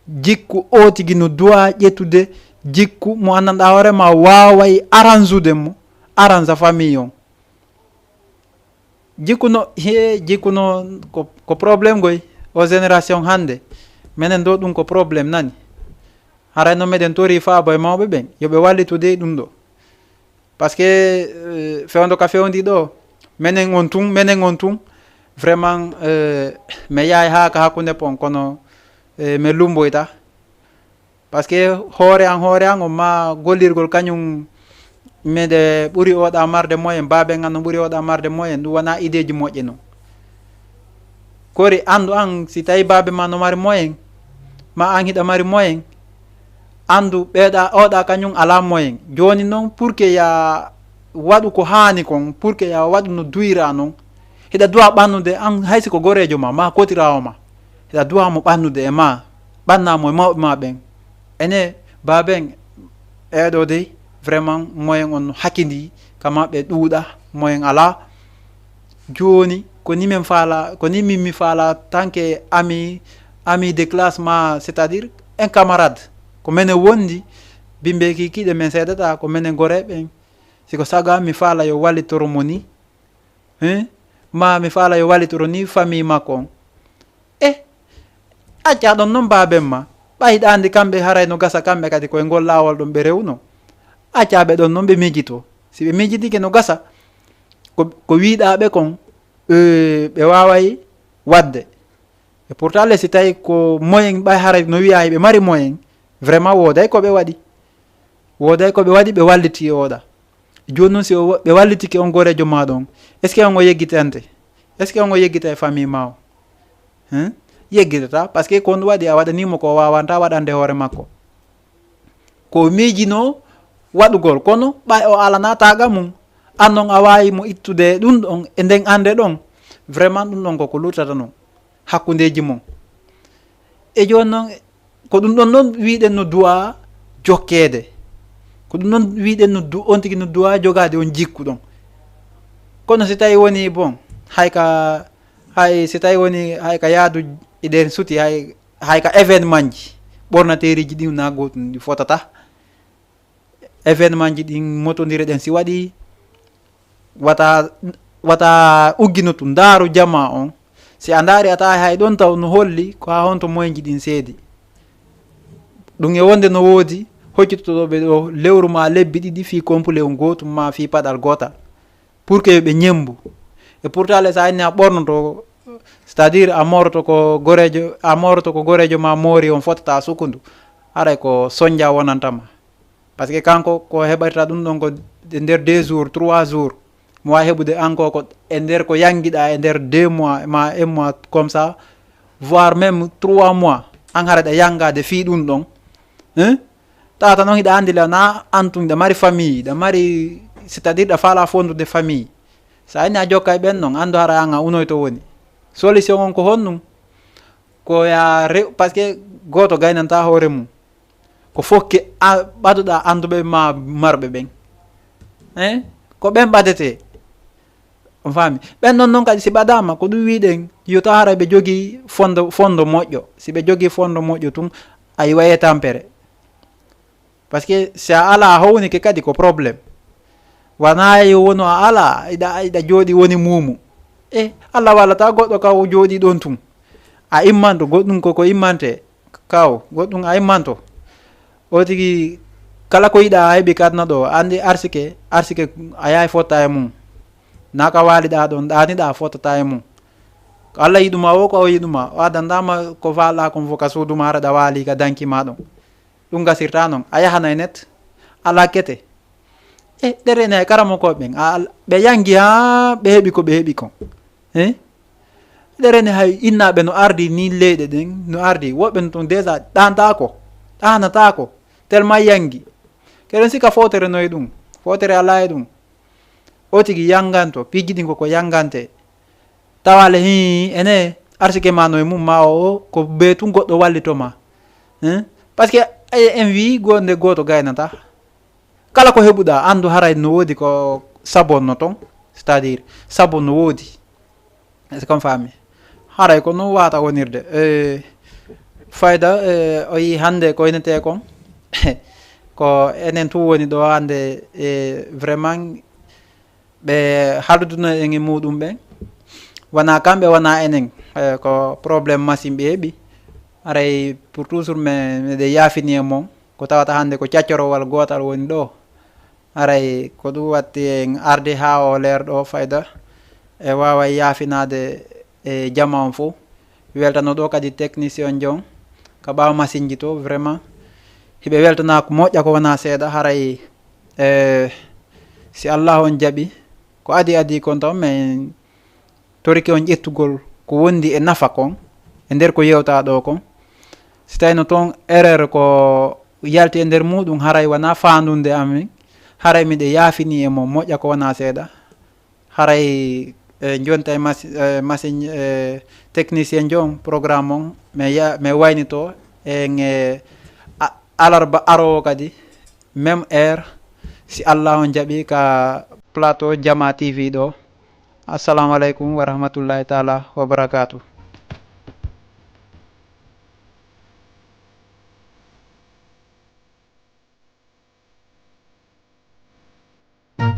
jikku o tigi no duwa ƴettude, jikku mo anndanɗaa hoore ma waaway aransude mo, aransa famille on. Jikku no, he, jikku no ko, ko problème goy, o génération hannde. Menen ɗo ɗum ko problème nani. Haray no meɗen tori faabo e mawɓe ɓen, yo ɓe wallitu dey ɗum ɗo. Parce que, euh, fewndo ka fewndi ɗo, menen on tun, menen on tun, vraiment, euh, mi yahay haa ka hakkunde pon, kono, euh, mi lumboyta. Parce que hoore an, hoore an, on ma gollirgol kañum, meɗe ɓuri oɗa marde moyen, baaben an no ɓuri oɗa marde moyen, ɗum wona ideeji moƴƴe non. Kori anndu an, si tawi baabe ma no mari moyen, ma an hiɗa mari moyen, anndu ɓeeɗa, oɗa kañum alaa moyen. Jooni non, pour que ya waɗu ko haani kon, pour que ya waɗu no duyra non, hiɗa duwa ɓannude an, hay si ko goreejo ma, ma kotiraawo ma, hiɗa duwa mo ɓannude e ma, ɓanna mo e mawɓe ma ɓen. Ene, baaben, eɗo dey, vraiment, moyen on hakindi, kama ɓe ɗuuɗa, moyen alaa. Jooni, ko ni min faala, ko ni min mi faala, tant que ami, ami de classe ma, c'est-à-dire un camarade. Ko menen wondi, bimbe ki kiɗe men seedata, ko menen goreɓe. Si ko saga mi faala yo wallitoro mo ni, hein? Ma mi faala yo wallitoro ni famille makko on. E, acca ɗon non baaben ma. Ɓay hiɗa andi kamɓe haray no gasa kamɓe kadi koye ngol laawol ɗon ɓe rewno. Acca ɓe ɗon non ɓe miijito. Si ɓe miijitike no gasa, ko, ko wiɗaɓe kon, eh, ɓe waaway waɗde. E pourtant le, si tawi ko moyen ɓay haray no wiya ɓe mari moyen, vraiment wooday ko ɓe waɗi. Wooday ko ɓe waɗi, ɓe walliti e oɗa. Jooni non si o wa-, ɓe wallitike on goreejo ma ɗon, est-ce que on o yeggitante? Est-ce que on o yeggita e famille ma o? Hein? Yeggitata, parce que kon waɗi a waɗanimo ko o waawanta waɗande hoore makko. Ko miijino waɗugol, kono ɓay o alana taga mum, an non a waawi mo ittude ɗum ɗon e nden annde ɗon. Vraiment ɗum ɗon koko luttata non hakkundeeji mon. E jooni non, ko ɗum ɗon non wiɗen no duwa jokkeede. Ko ɗum ɗon wiɗen no du-, on tigi no duwa jogaade on jikku ɗon. Kono si tawi woni, bon, hay ka, hay si tawi woni hay ka yaadu eɗen suti, hay, hay ka événement ji, ɓornateeriji ɗin na gootum ɗi fotata. Événement ji ɗin motondire ɗen si waɗi, wata, wata uggino tun, ndaaru jamaa on. Si a ndaari a tawa hay ɗon taw no holli ko haa honto moyenji ɗin seedi. Ɗum e wonde no woodi hoccitotoɓe ɗo lewru ma lebbi ɗiɗi fii kompule on gootum ma fii paɗal gootal. Pour que ɓe ñemmbu. E pourtant le, sa inni a ɓornoto, c'est-à-dire a mooroto ko goreejo, a mooroto ko goreejo ma moori on fotata sukundu, haray ko sonja wonanta ma. Parce que kanko ko heɓata ɗum ɗon ko e nder deux jours, trois jours. Mo wawi heɓude an ko, ko e nder ko yangiɗa e nder deux mois, ma un mois comme ça, voire même trois mois. An hara ɗa yangade fii ɗum ɗon. Hein? Tata noon hiɗa andi la na an tun ɗa mari famille, ɗa mari, c'est-à-dire ɗa faala fondude famille. Sa inni a jokka e ɓen noon, andu hara an a unoy to woni. Solution on ko honɗum? Ko ya rew, parce que gooto gaynanta hoore mum. Ko fof ke a-, ɓaduɗa annduɓe ma marɓe ɓen. Hein? Ko ɓen ɓadete. On faami? Ɓen noon, noon kadi si ɓadama, ko ɗum wiɗen, yo taw haray ɓe jogii fondo, fondo moƴƴo. Si ɓe jogii fondo moƴƴo tun, a iwaye tampere. Parce que si a ala a hownike kadi ko problème. Wona yo wonu a ala, iɗa, iɗa jooɗi woni muumu. E, Allah wallata goɗɗo ka o jooɗi ɗon tun. A immanto, goɗɗum koko immante, kaw, goɗɗum a immanto. O tigi, kala ko yiɗa a heɓi ka aduna ɗo, andi arsike, arsike a yahay fotta e mum. Na ka waliɗa ɗon, ɗaniɗa fottata e mum. Ko Allah yiɗuma o, ko o yiɗuma. O adandama ko falɗa kon fof ka suudu ma, hara ɗa wali ka danki ma ɗon. Ɗum gasirta noon. A yahanay net, a lakkete. E, ɗereni hay karamokooɓe ɓen, a, a, ɓe yangi haa ɓe heɓi ko ɓe heɓi kon. E? Ɗereni hay innaaɓe no ardi ni leyɗe ɗen, no ardi. Woɓɓe no toon déjà ɗaantaako, ɗaanataako, tellement yangi. Keɗen sika footere no e ɗum. Footere alaa e ɗum. O tigi yannganto, piiji ɗin ko ko yanngante. Tawaale hii, ene, arsike ma no e mum, ma o, o, ko bee tun goɗɗo wallito ma. Hein? Parce que, eh, en wii gonde gooto gaynata. Kala ko heɓuɗaa, anndu haray no woodi ko sabonno ton. C'est-à-dire, sabon no woodi. Est-ce que on faami? Haray ko non wata wonirde. Eh, fayda, eh, o yi hannde ko inetee kon. Ko enen tun woni ɗo hannde, eh, vraiment, ɓe haalduno en e muɗum ɓen. Wona kamɓe, wona enen. Eh, ko problème machine ɓe heɓi. Haray pour toujours, mais miɗe yaafini e mon. Ko tawata hannde ko caccorowal gootal woni ɗo. Haray ko ɗum watti en arde haa o leer ɗo fayda. E waawa yaafinaade e jama on fof. Weltano ɗo kadi technicien jon ka ɓaawa masinji to, vraiment. Hiɓe weltana ko moƴƴa ko wona seeɗa, haray, eh, si Allah on jaɓi, ko adi adi kon taw, mais torike on ƴettugol ko wondi e nafa kon e nder ko yewta ɗo kon. Si tawino toon erreur ko yalti e nder muɗum, haray wona faandunde amin, haray miɗe yaafini e mo moƴƴa ko wona seeɗa. Haray, eh, jonta e masi-, eh, machine, eh, technicien jon programme on, mi ya-, mi waynito en e a-, alarba arowo kadi, même heure, si Allah on jaɓi, ka plateau Jama T V ɗo. Assalamu aleykum wa rahmatullahi taala wa barakatuh.